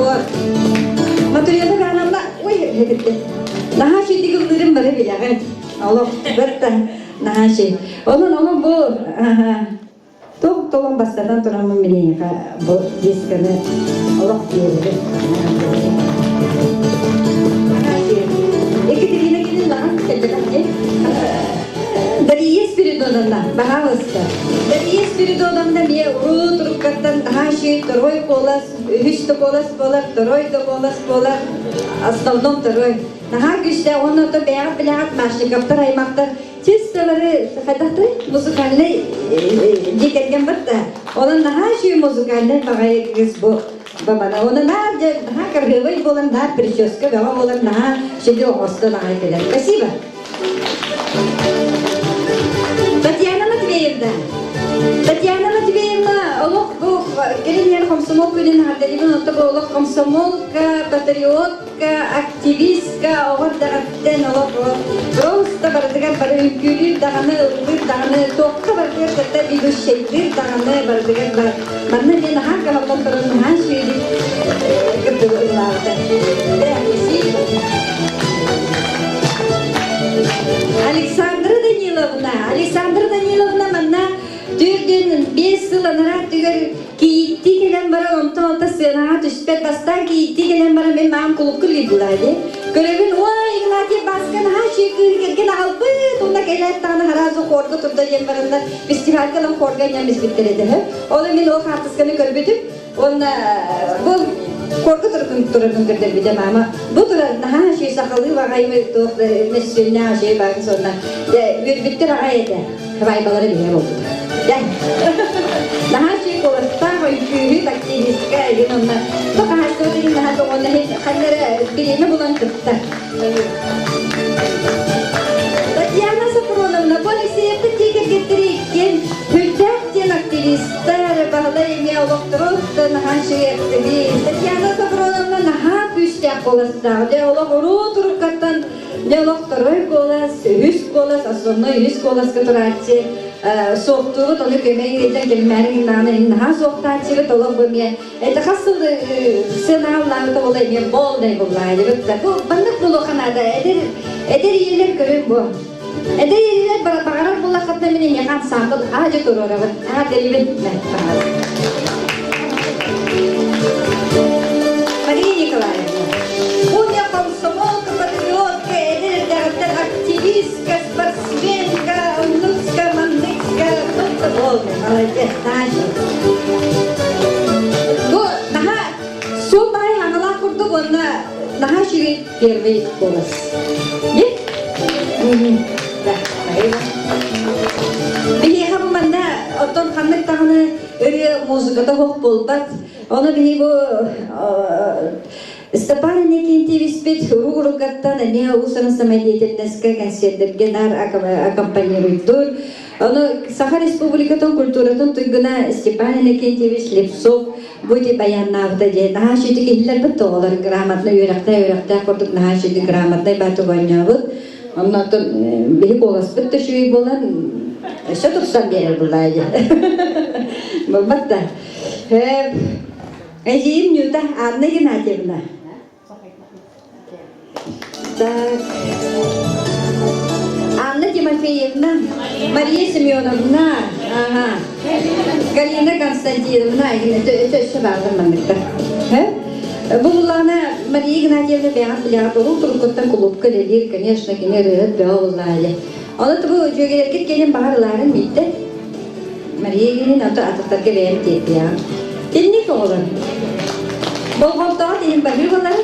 Вот. Матрена Ивановна, ой, Наһаа үчүгэй ыллыырын бары билэҕин. Олох бэрт наһаа үчүгэй. Онон онон бу туох толон бастатан тураммын миниэхэ бу дисканы олох биэрэбин. Екатерина Кирилловна кэлбэтэх Дария Спиридоновна, баһаалыста. Дария Спиридоновна эмиэ уруу туруккаттан наһаа үчүгэй второй голос, үһүс да голос буолар, второй да голос буолар, основном второй. Наһаа күүстээх уонна оттон бэйэҕит билэҕит Машниковтар аймахтар чисто бары хайдахтарый музыкальнай дьиэ кэргэн бар да. Онон наһаа үчүгэй музыкальнай баҕайы кыыс бу бабана. Оны наар дьэ наһаа кыргыабай буолан, наар прическа бөҕө буолан, наһаа сүдү оҥостон аҕай кэлэр. Спасибо. Татьяна Матвеевна. Татьяна Матвеевна олох бу кэлин иһэр комсомол күнүн эҕэрдэлиибин онто бу олох комсомолка, патриотка, активистка оҕо эрдэҕиттэн олох просто барытыгар бары үҥкүүлүүр даҕаны, ыллыыр даҕаны, туохха барытыгар кытта ведущайдыыр даҕаны барытыгар бар. Манна диэн наһаа кыһаллан туран наһаа үчүгэйдик кыттыбы ыллаабыта. Александра Даниловна, Александра Даниловна манна түрдүн 5 сыл анараа өттүгэр кийииттии кэлэн баран онтон онто сыанаҕа түспэт бастаан кийииттии кэлэн баран мин маам кулукку либла ди көрөбүн ой Игнатий Баска наһаа үчүгэй кыыһы кэргэн аҕалбыт уонна кэлээт даҕаны хараазы хорга турда диэн бараннар фестивальга ылан хорга инньэн биспиттэр этэ ол мин ол хаартысканы көрбүтүм Уонна бу корга турарын турарын көрдөрбүтэ мама. Бу турар наһаа үчүгэй сахалыы баҕайы туох да мөссүөннээх үчүгэй баҕайы сонно үөрбүттэр аҕай этэ. Хабайбалара биһиэ буолбута. Дьэ. Наһаа үчүгэй куоластаах үҥкүүһүт активистка игин онно бу хаһаайыстыбата игин наһаа тоҕонно ханна эрэ бириэмэ булан кыттар. Татьяна Софроновна, бу Алексеевтар дьиэ кэргэттэрэ иккиэн Хүрдээх диэн активистар, Баһылай эмиэ олохторуттан наһаа үчүгэй активист. Татьяна Софроновна наһаа күүстээх куоластаах. Дьэ олох уруу туруккаттан дьэ олох второй куолас, үһүс куолас, основной үһүс куоласка турааччы суохтуубут, ону көмө ыйытан кэлимээри гыннаҕына наһаа суохтааччыбыт, олох бу эмиэ Это хас сыл сыанааллаабыта буола эмиэ болдай буллаайыбыт да. Бу маннык буолуохха наада. Эдэр эдэр ийэлэр көрүҥ бу. Эдэр ийэлэр баҕарар буоллаххытына мин эйиэхэ ансаамбыл аадьы туруорабын. Аа дэлибин. Мария Николаевна, Уня комсомолка, патриотка, эдэр эрдэҕиттэн активистка, спортсменка, оннукка, манныкка, тут болды, молодец, наша. Бу наһаа суол баай хаҥалаах курдук уонна наһаа үчүгэй первый голос. Е? Да, Биһиэхэ бу манна оттон ханнык даҕаны ырыа музыката суох буолбат. Ону биһи бу Степан Иннокентьевичпит уруу-уруккаттан эмиэ уус-уран самодеятельноска кэнсиэрдэргэ наар аккомпанируйдуур. Ону Саха Республикатын культуратын туйгуна Степан Иннокентьевич Слепцов бу ити баяннаабыта диэн наһаа үчүгэй иһиллэрбит оҕолор грамотно үөрэхтээх үөрэхтээх курдук наһаа үчүгэй грамотнай баатык оонньообут. Онно оттон биһи куоласпыт да үчүгэй буолан өссө тупсан биэрэр буллаа диэн. Буолбат да. Эдьиийим Нюта Анна Геннадьевна. Так. Анна. Тимофеевна, Мария Семеновна, ага. Галина Константиновна, өссө бааллар манныктар. Бу буллаҕына Мария Игнатьевна бэйэҕит билэҕит уруу туруккуттан кулуупка үлэлиир, конечно, кини ырыаһыт бөҕө буллаа илэ. Ону бу дьүөгэлэргит кэлин баҕар ылаарын биирдэ. Мария Ильина ото атыттарга бэйэм тиэрдиэҕим. Тинник оҕолор. Болҕомтоҕут иһин баһыы болар.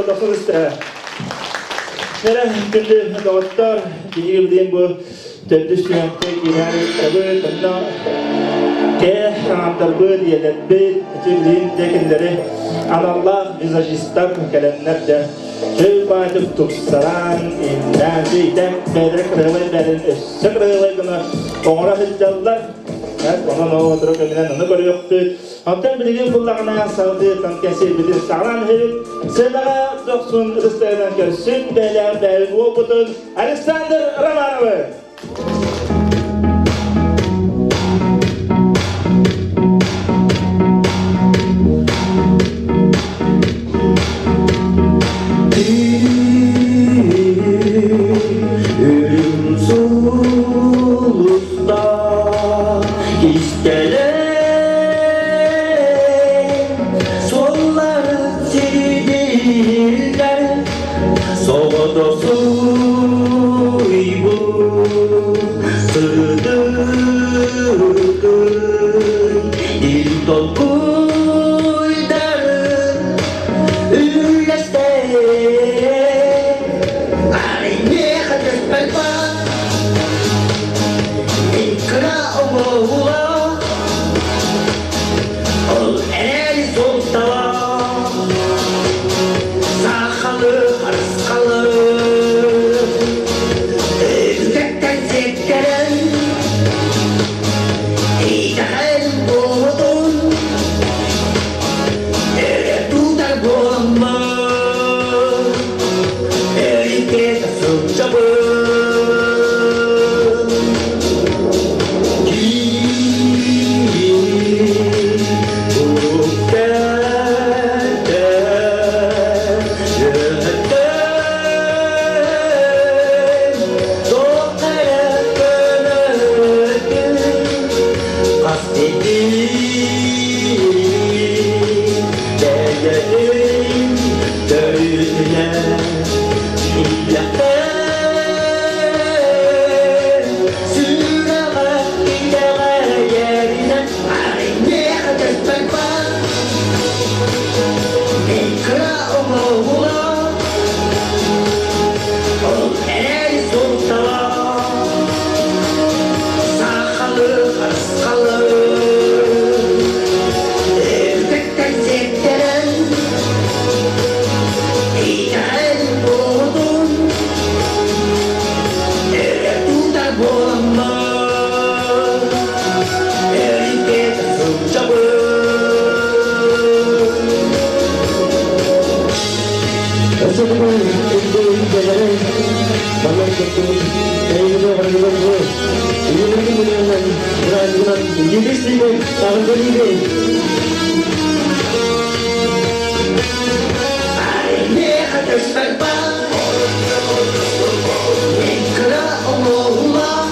Дохсун ыстыһа. Нэрэ күндү доҕоттор, биһиги билигин бу төрдүс түһэккэ киирэр ыттабыт, онно кэ аҥардарбыт, ийэлэрбит, ити билигин дьэ кинилэри аналлаах визажистар кэлэннэр дьэ өй баайтык тупсаран, иннээн, дьэ бэйэлэрэ кырыһылай бэйэлэрин өссө кырыһылай гына оҥоро сылдьаллар. Онон ол отуру кэминэн ону көрүөхпүт. Онтон билигин буллаҕына салгыы кэнсиэрбитин саҕалаан иһэбит. Сыанаҕа дохсун ытыстарынан көрсүн бэйэлээх бэйэбит уолбутун Александр Романовы! Үрүҥ сулуста истэлэй суоллары сирдииллэр соҕотохсуйбут сытыкый ил толкуйдары үллэстэр Арыйыаха түспэт Кыра оҥоһула ол эрээри суолталаах саахалы харысхалы өбүгэттэн сиэттэрэн итэҕэл буолуотун өрө тутар буоламмын өрүккэ сылдьабын. Итэҕэл буолун, өрө тутар буоламмын, өрүтэ сылдьабын. Миэхэ көстөрбөт, мин кыра оҥоһуулаах,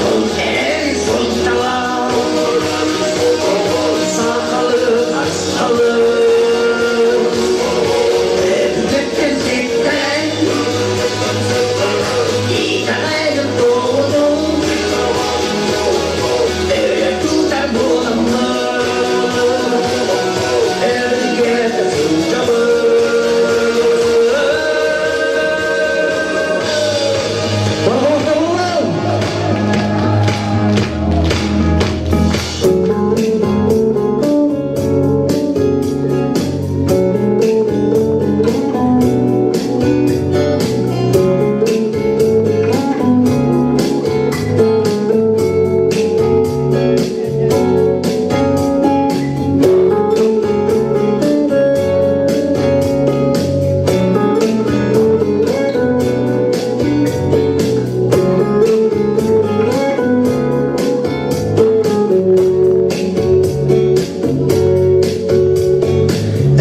ол эрээри суолталаах, сахалы асхалы, өбүгэттэн сиэттэрэн, итэҕэлим туоһутун, өрө тутар буоламмын.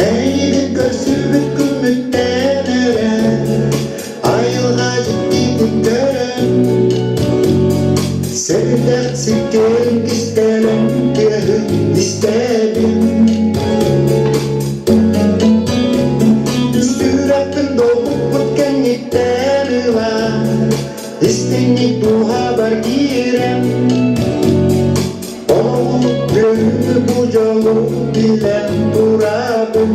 Эйигин көрсүбүт күммүттэн эрэн, айылҕа дьиктитин көрөн, Сэрдэх сиккиэн кистэлэҥ тыаһын истэбин. Сүрэхпин долгуппут кэнниттэн ыла, истиҥник дууһабар киирэн, Ол күн бу дьолу билэн турабын.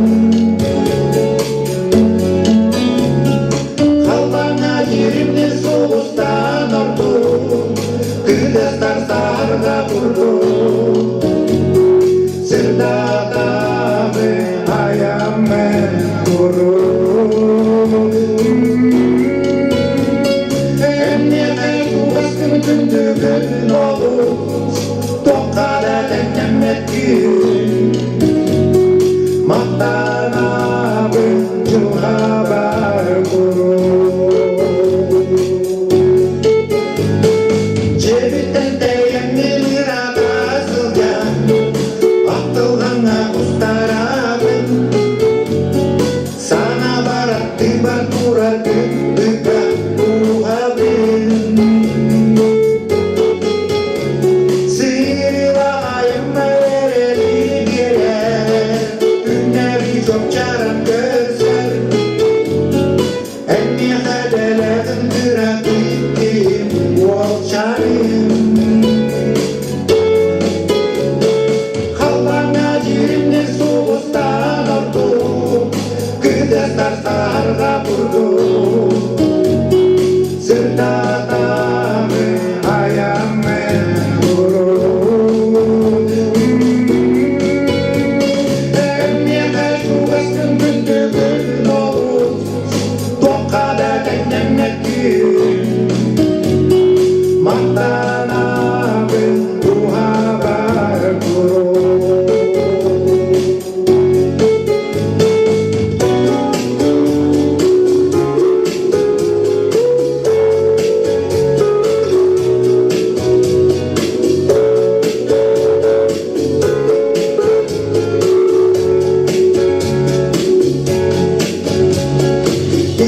сулустан ордук, Кыдастар саарга курдук. Сырдатабы айаммын куруук. Эмнеҕэ чугаскын күндүгүн олус, Туохха да тэҥнэммэт күн. Махтанабын дьылҕабар куруук. Дьиэбиттэн тэйэммин ыраата сылдьан, Ахтылҕаҥҥа устарабын. Санаабар аттыбар турар күндүгэ дууһабын. Сыылаайым эрэли биэрэр, Күннэри чопчаран көрсөр. Эн миэхэ бэлэҕин кыратык уолчаным. Халлааҥҥа дьиримнир сулустан ордук, Кыдастар саарга курдук. Сырдатамы айаммын куруук. Эн миэхэ чугаскын күндүгүн олус, Туохха да тэҥнэммэт күн. Махтанабын дууһабар куруук.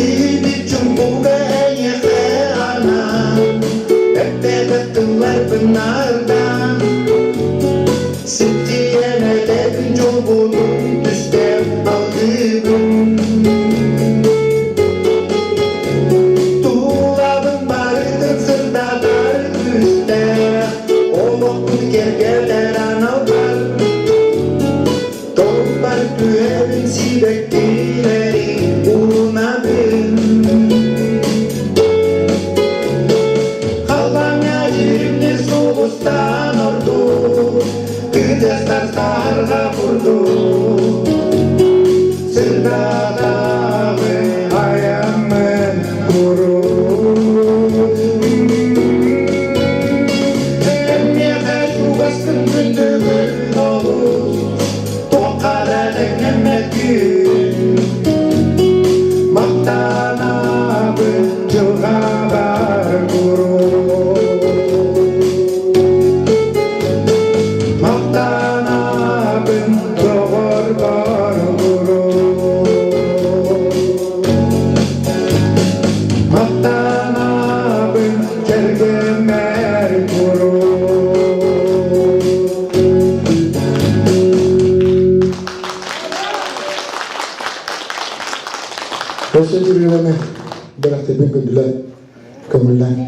Иһибит чуҥкуга эйиэхэ анаан, Эппэт тылларбын наардаан, Ситтийэн этэбин дьолбутун түстэм алгыыбын. Тулабын барытын сырдатар күүстээх, Олохпун кэргэтэр аналбар. Толбар түһэбин сибэккилэри уунабын. Халлааҥҥа дьиримнир сулустан ордук, Кытыастар саһарҕа курдук. Сырдатаҕы айаммын куруук. Миэхэ чугаскын күндүгүн олус, Туохха да тэҥнэммэт күн. Махтанабын дьылҕабар куруук. Махтанабын доҕорбор куруук. Махтанабын кэргэммэр куруук. Өссө Юрьеваны бэлэхтэрбин күндүлээн, көҥүллээн.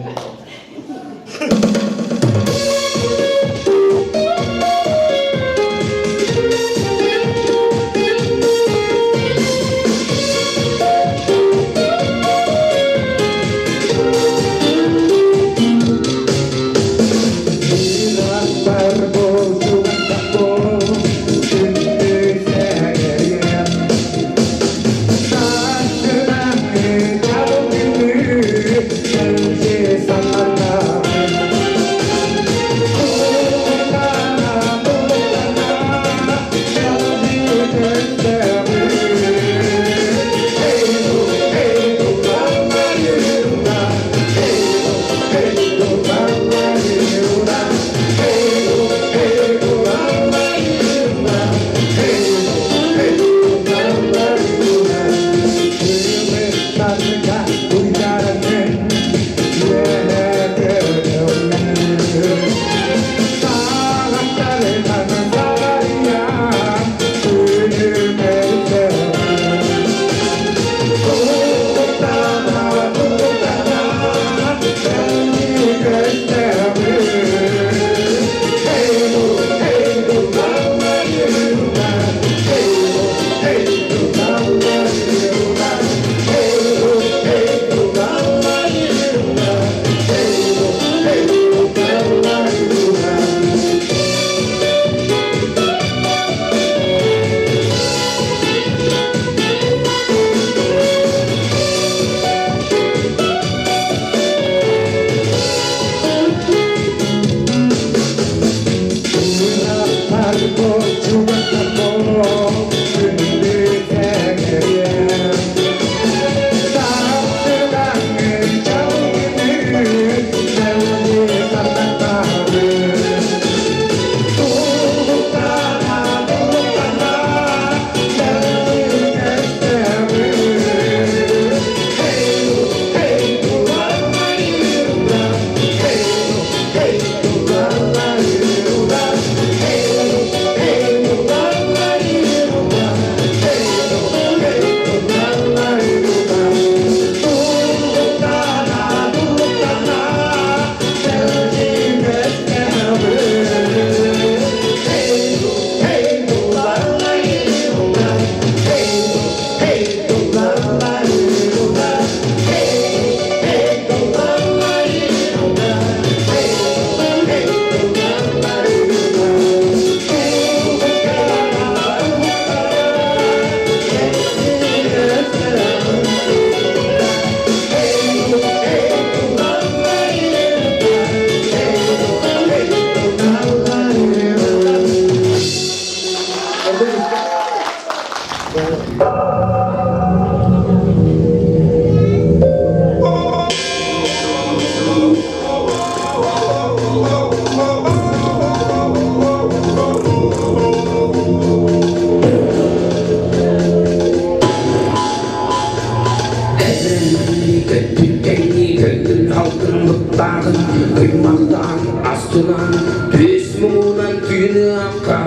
Көҥүл алтын быттааҕын ыймахтаан астынан түс муҥунан тыыныахха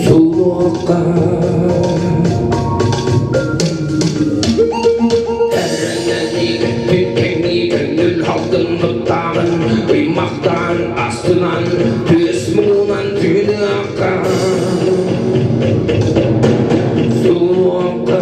суруохха Көҥүл алтын быттааҕын ыймахтаан астынан түс муҥунан тыыныахха суруохха.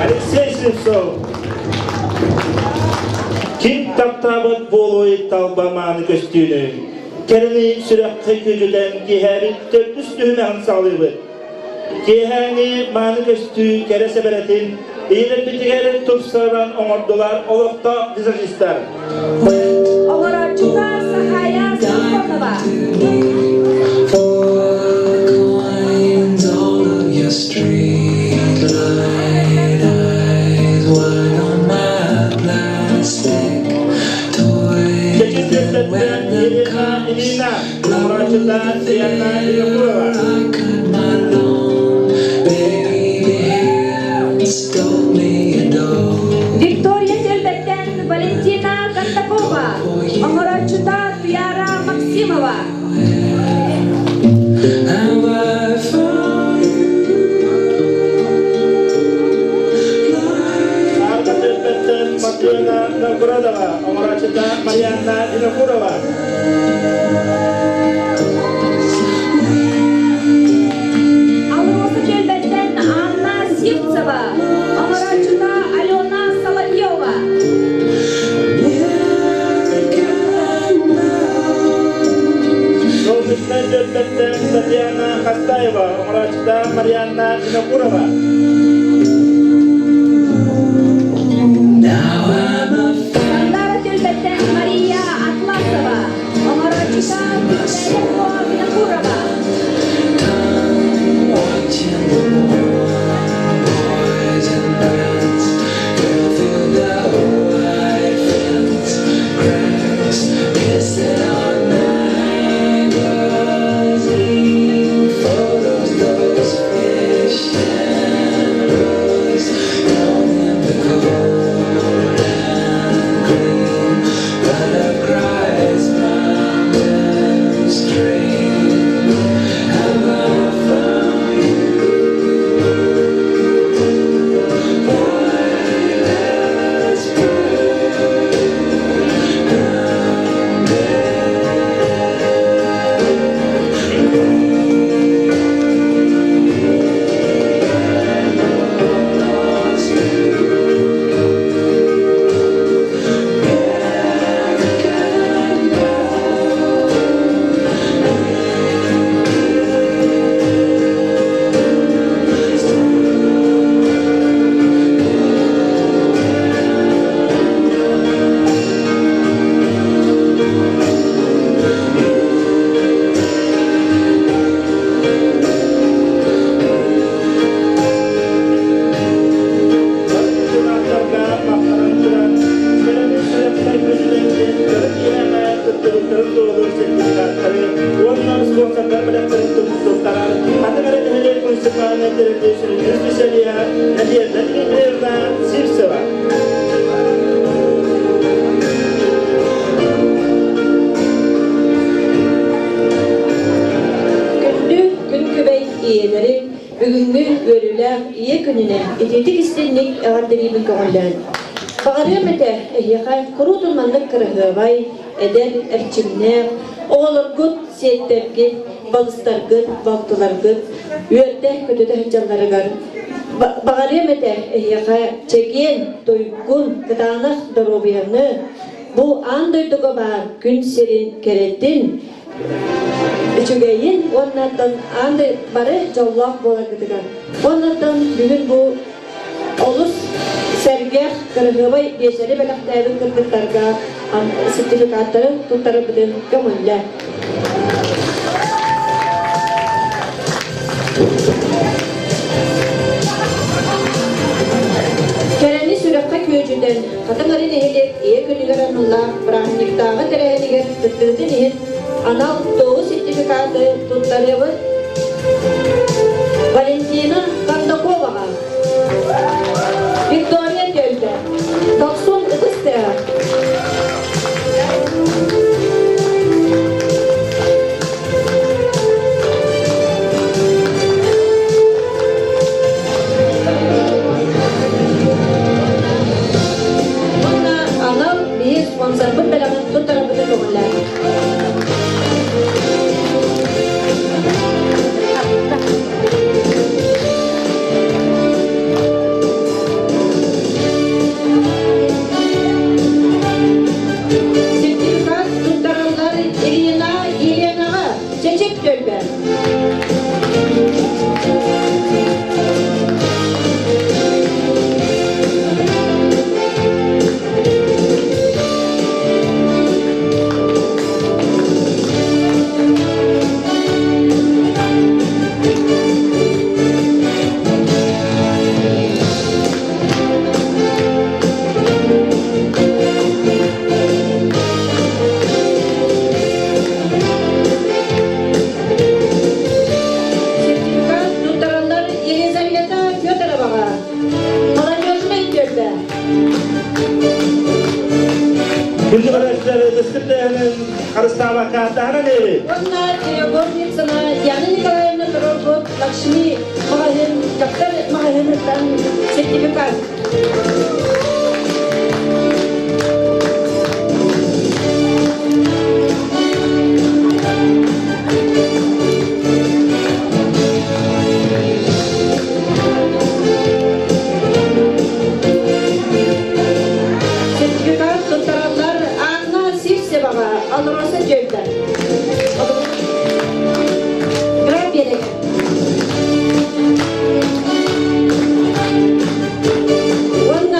Алексей Слепцов. Ким таптаабат буолуой талба мааны көстүүнү? Кэрэни сүрэххэ күүтүтэн киэһээбит төрдүс түһүмэҕин саҕалыыбыт. Киэһээҥи мааны көстүү кэрэ сэбэрэтин ийэлэрбитигэр тупсаран оҥордулар олохтоох визажистар. Оҥорооччута Сахая Сафонова. Чэчир Елена Ильина, оҥорооччута Диана Винокурова. Виктория Түөлбэттэн Валентина Кондакова, оҥорооччута Туяра Максимова. Арда Түөлбэттэн Матрена Новгородова, оҥорооччута Марианна Винокурова. Алроса түөлбэттэн Анна Сивцева, оҥорооччута Алена Соловьева. Солнечнай түөлбэттэн Татьяна Хастаева, оҥорооччута Марианна Винокурова. Сандара түөлбэттэн Мария Атласова, оҥорооччута Виктория Винокурова. Shadows down in the cold and green, But I cries mountain stream. Have I found you? Violet's Курааттарга махтанан туран, кэрэни сүрэхтэр күнүлэрин көрөн иһэмэ кыттыбыттарын туоһулуур сертификаттары уонна спонсордар бэлэхтэрин туттарар Хатыҥ эрэ нэһилиэк муниципальнай тэрилтэ сүрүннүүр специалиһа Надежда Дмитриевна Сивцева. Күндү күн күбэй ийэлэри бүгүҥҥү үөрүүлээх Ийэ күнүнэн итиитик истинник эҕэрдэлиибин көҕүлээн. Баҕарыам этэ эһиэхэ куруутун маннык кыраһыабай, эдэр, эрчимнээх, оҕолоргут, сиэттэргит, балыстаргыт, балтыларгыт үөрдэ көтүтэ сылдьалларыгар баҕарыам этэ эһиэхэ чэгиэн, туйгун, кытаанах доруобуйаны, бу аан дойдуга баар күн сирин кэрэтин, үчүгэйин уоннаттан аан бары дьоллоох буоларгытыгар. Уоннаттан бүгүн бу олус сэргэх, кыраһыабай биэчэри бэлэхтээбит кыргыттарга сертификаттары туттарарбытын көҥүллэ. Кэрэни сүрэххэ күөдьүтэн, Хатыҥ Арыы нэһилиэк Ийэ күнүгэр аналлаах бырааһынньыктааҕы тэрээһинигэр кыттыытын иһин анал туоһу сертификаты туттарыабыт Валентина Кондаковаҕа, Виктория Түөлбэ, Дохсун ытыс тыаһа. Уонна анал биир спонсорбыт бэлэҕин туттарарбытын көҥүллээтим. Сертификат туттараллар Ирина Еленаҕа Чэчик түөлбэ. Сертификат туттараллар Елизавета Федороваҕа. Молодежнай түөлбэ. Күндү көрөөччүлэр ытыскыт тыаһынан харыстаабакка таһынан эри. Уонна Перегорницына Яна Николаевна туруорбут Лакшми маҕаһыын, дьахтар маҕаһыыныттан сертификат. Сертификат туттараллар Анна Сивцеваҕа Алроса түөлбэ. Граф биэрэгэ. Уонна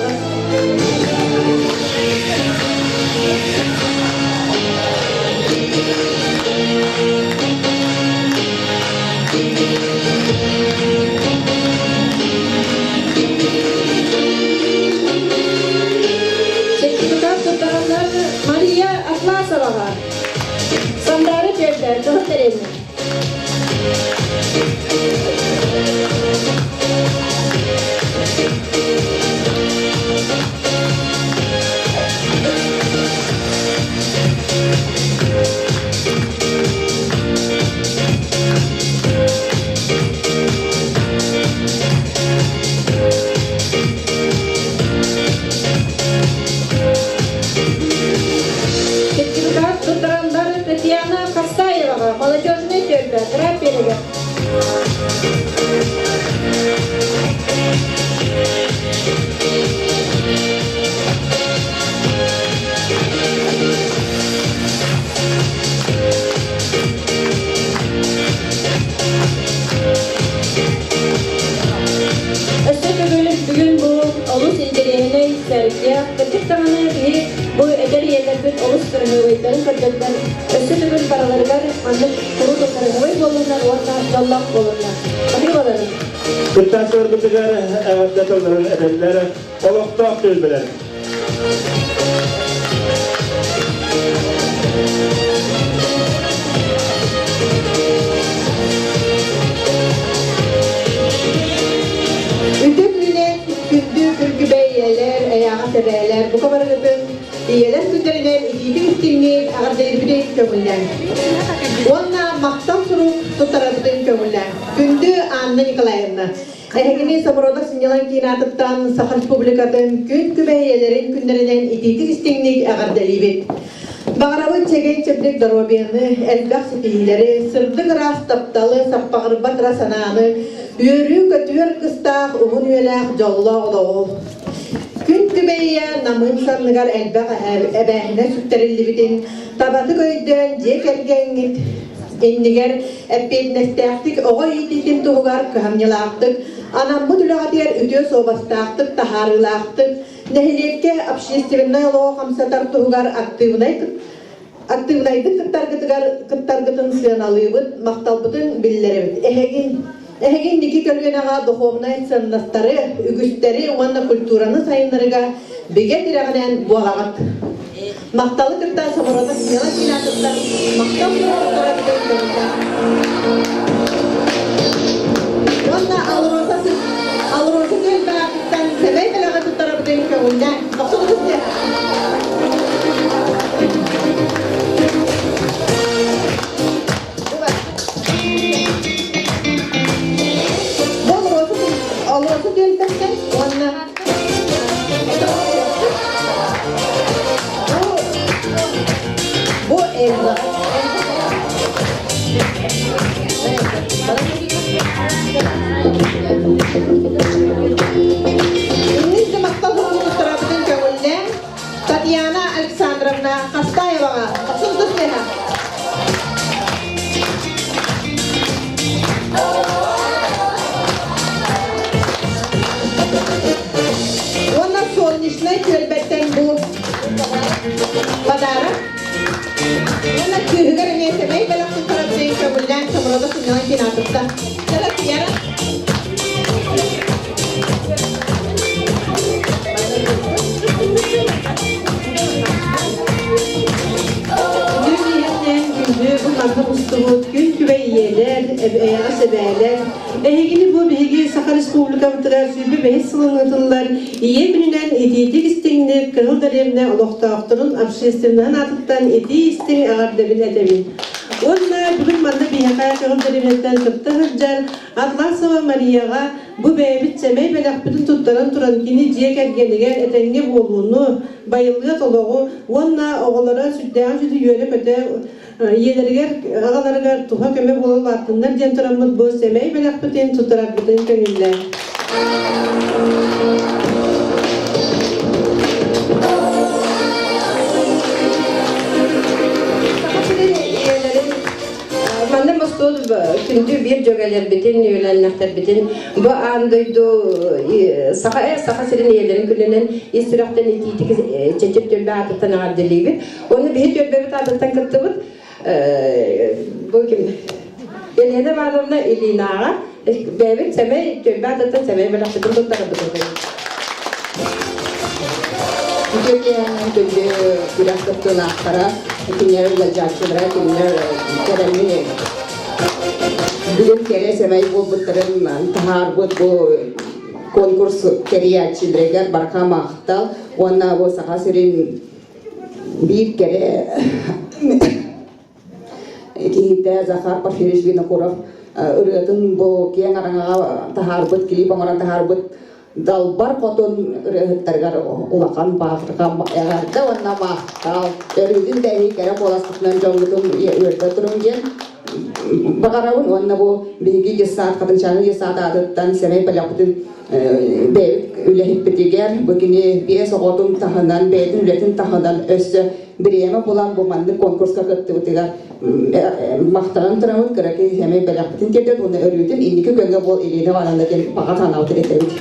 Самородок. Сертификат туттараннар Мария Атласоваҕа Сандары түөлбэ кыһыл дэриэбинэ. Сертификат туттараннар Татьяна Хастаеваҕа молодежный түөлбэ Кыра береге. Өссө төгүл бүгүн бу олус интэриэһинэй сэргэх, кырдьык даҕаны биһи бу эдэр ийэлэрбит олус кыраһыабайдарын көрдөрдөр. Өссө төгүл барыларыгар маннык куруук кыраһыабай буоллуннар уонна дьоллоох буолуннар. Баһыыбаларын! Кыттааччыларбытыгар эҕэрдэ тылларын этэллэр, олохтоох түөлбэлэр. Үтүө күнүнэн күндү күргүбэ ийэлэр, эйэҕэс эбээлэр, бука барыгытын ийэлэр күннэринэн итиитик истиҥник эҕэрдэлиирбитин көҥүллээҥ. Уонна махтал сурук туттарарбытын көҥүллээҥ. Күндү Анна Николаевна, Эһигини Самородок сынньалаҥ киин аатыттан Саха Республикатын күн күбэй ийэлэрин күннэринэн итиитик-истиҥник эҕэрдэлиибит. Баҕарабыт чэгиэн-чэбдик доруобуйаны, элбэх ситиһиилэри, сырдык ыраас тапталы, саппаҕырбат ыра санааны, үөрүү-көтүү аргыстаах уһун үйэлээх дьоллоох олоҕу. Күн күбэй ийэ намыын санныгар элбэх эбээһинэс сүктэриллибитин табатык өйдөөн дьиэ кэргэҥҥит иннигэр эппиэтинэстээхтик оҕо иитиитин туһугар кыһамньылаахтык, анаммыт үлэҕитигэр үтүө суобастаахтык, таһаарыылаахтык, нэһилиэккэ общественнай олоҕу хамсатар туһугар актыыбынай актыыбынайдык кыттаргытыгар кыттаргытын сыаналыыбыт, махталбытын биллэрэбит. Эһигин эһиги инники көлүөнэҕэ духовнай сыаннастары, үгүстэри уонна культураны сайыннарыга бигэ тирэҕинэн буолаҕыт. Махталы кытта Самородок Смела киинатыттан махтал суруктара бүтэн Уонна Алроса Алроса түөлбэҕиттэн сэмэй бэлэҕи туттарабытын көҥүллээн. Охсубутус диэн. Бу Алроса Алроса түөлбэттэн уонна Бу Эльза. Иннин махтал туттарабытын көҥүллээн Татьяна Александровна Хастаеваҕа охсун тус Уонна солнечнай түөлбэттэн бу подарок. Уонна кыыһыгар эмиэ сэмэй бэлэх туттарабытын көҥүллээн Самурада сынньалаҥ киин Чара Тияра. Күн иһинэн күндү бу манна мустубут күн күбэй ийэлэр, эйэҕэс эбээлэр, эһигини бу биһиги Саха Республикабытыгар 25 сылын ыытыллар Ийэ күнүнэн итиитик истиҥник Кыһыл Дэриэбинэ олохтоохторун общественноһын аатыттан итии-истиҥ эҕэрдэбин этэбин. Уонна бүгүн манна биһиэхэ Кыһыл Дэриэбинэттэн кытта сылдьар Атласова Марияҕа бу бэйэбит сэмэй бэлэхпитин туттаран туран кини дьиэ кэргэнигэр этэҥҥэ буолууну, байылыат олоҕу уонна оҕолоро сүрдээҕин сүдү үөрэ-көтө ийэлэригэр, аҕаларыгар туһа көмө буола улааттыннар диэн тураммыт бу сэмэй бэлэхпитин туттарарбытын көҥүллээн. Саха сирин ийэлэрин манна мостуот Күндү биир дьүөгэлэрбитин, үөлэннэхтэрбитин бу аан дойду Саха Саха сирин ийэлэрин күнүнэн ис сүрэхтэн итиитик чэчир түөлбэ аатыттан эҕэрдэлиибит. Уонна биһи түөлбэбит аатыттан кыттыбыт бу ким Елена Ивановна Ильинаҕа бэйэбит сэмэй түөлбэ аатыттан сэмэй бэлэхпитин туттарабыт. Үтүө киэһэнэн күндү күрэх кыттыылаахтара, кинилэр ыалдьааччылара, кинилэр кэлэммин бүгүн кэрэ сэмэй буолбуттарын таһаарбыт бу конкурс тэрийээччилэригэр барҕа махтал уонна бу Саха сирин биир кэрэ киһитэ Захар Порфирьевич Винокуров ырыатын бу киэҥ араҥаҕа таһаарбыт, клип оҥорон таһаарбыт Далбар Хотун ырыаһыттарыгар улахан баҕарҕа эҕэрдэ уонна махтал. Өрүүтүн да эһиги кэрэ куоласкытынан дьоҥҥутун үөрдэ туруҥ диэн баҕарабын уонна бу биһиги детсад Хатыҥчааны детсад аатыттан сэмэй бэлэхпитин бэйэбит үлэһиппитигэр бу кини биэс оҕотун таһынан бэйэтин үлэтин таһынан өссө бириэмэ булан бу маннык конкурска кыттыбытыгар махтанан турабыт кыракый сэмэй бэлэхпитин тиэрдэт уонна өрүүтүн инники күөҥҥэ буол Ирина Ивановна диэн баҕа санаабытын этэбит.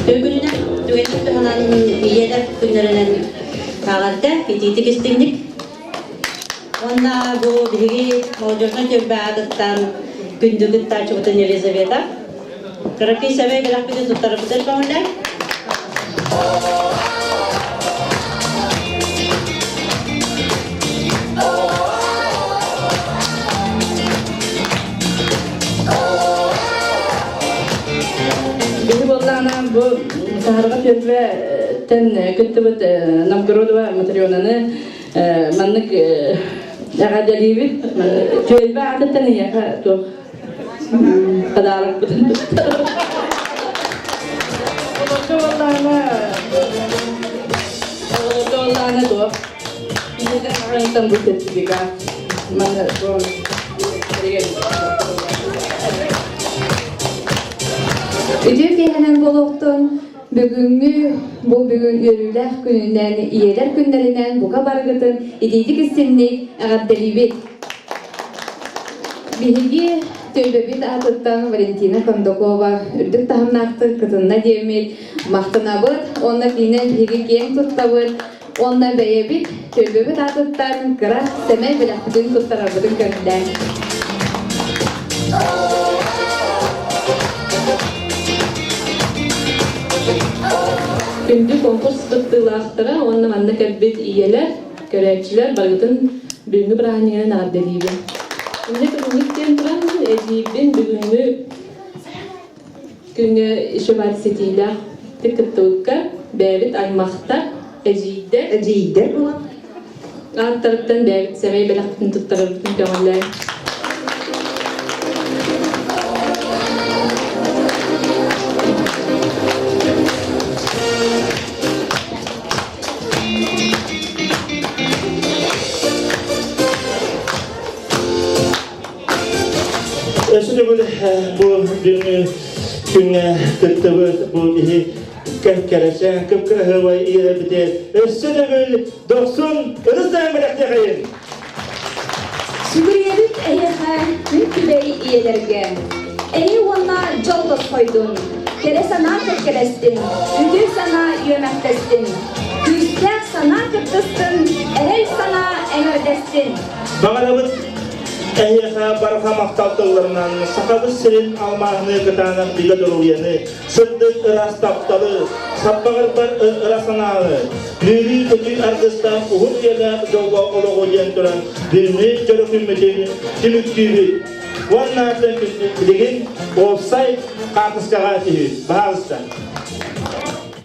Бүгүнүнэн түгэнин туһанан ийэлэр күннэринэн ааҕарда итиитик истиҥник. Уонна бу биһиги молодежнай түөлбэ аатыттан күндү кыттааччыбытын Елизавета кыракый сэмэй бэлэхпитин туттарбытын көҥүллээн. Биһи буоллаҕына бу Саһарҕа түөлбэттэн кыттыбыт Новгородова Матренаны маннык эҕэрдэлиибит. Түөлбэ аатыттан эйиэхэ туох подарокпытын туттарабыт. Олорго буоллаҕына олорго буоллаҕына туох ийэтин аҕайыттан бу сертификат манна Үтүө киэһэнэн буолуохтун бүгүҥҥү бу бүгүн үөрүүлээх күнүнэн ийэлэр күннэринэн бука барыгытын итиитик истинник эҕэрдэлиибит. Биһиги Төбөбүт аатыттан Валентина Кондакова үрдүк таһымнаахтык кытынна диэммит махтанабыт уонна кининэн биһиги киэҥ туттабыт уонна бэйэбит Төлбөбүт аатыттан кыра сэмэй бэлэхпитин туттарарбытын көҥүллээҥ. Күндү конкурс кыттыылаахтара уонна манна кэлбит ийэлэр, көрөөччүлэр барыгытын бүгүҥҥү бырааһынньыгынан эҕэрдэлиибин. Инньэ күнүҥҥүт диэн туран эдьиийбин бүгүҥҥү күҥҥэ еще баар ситиилээх кыттыбыкка бэйэбит аймахтар, эдьиийдэр, эдьиийдэр буолан ааттарыттан бэйэбит сэмэй бэлэхпитин туттарарбытын көҥүллээн. Өссө төгүл бу бүгүҥҥү күҥҥэ кыттыбыт бу биһи кэрэчээн кып-кыраһыабай ийэлэрбитигэр өссө төгүл дохсун ытыс таһын бэлэхтиэхэйин! Сүгүрүйэбит эһиэхэ күн күбэй ийэлэргэ. Эйэ уонна дьол тосхойдун, кэрэ санаа кэккэлэстин, үтүө санаа үөмэхтэстин, күүстээх санаа кыттыстын, эрэл санаа эҥэрдэстин. Баҕарабыт эһиэхэ барҕа махтал тылларынан Сахабыт сирин алмааһыныы кытаанах бигэ доруобуйаны, сырдык ыраас тапталы, саппаҕырбар ыра санааны, үөрүү-көтүү аргыстаах уһун үйэлээх дьоллоох олоҕу диэн туран бүгүҥҥү дьоро күммүтүн түмүктүүбүт. Уонна билигин уопсай хаартыскаҕа түһүү. Баһаалыста.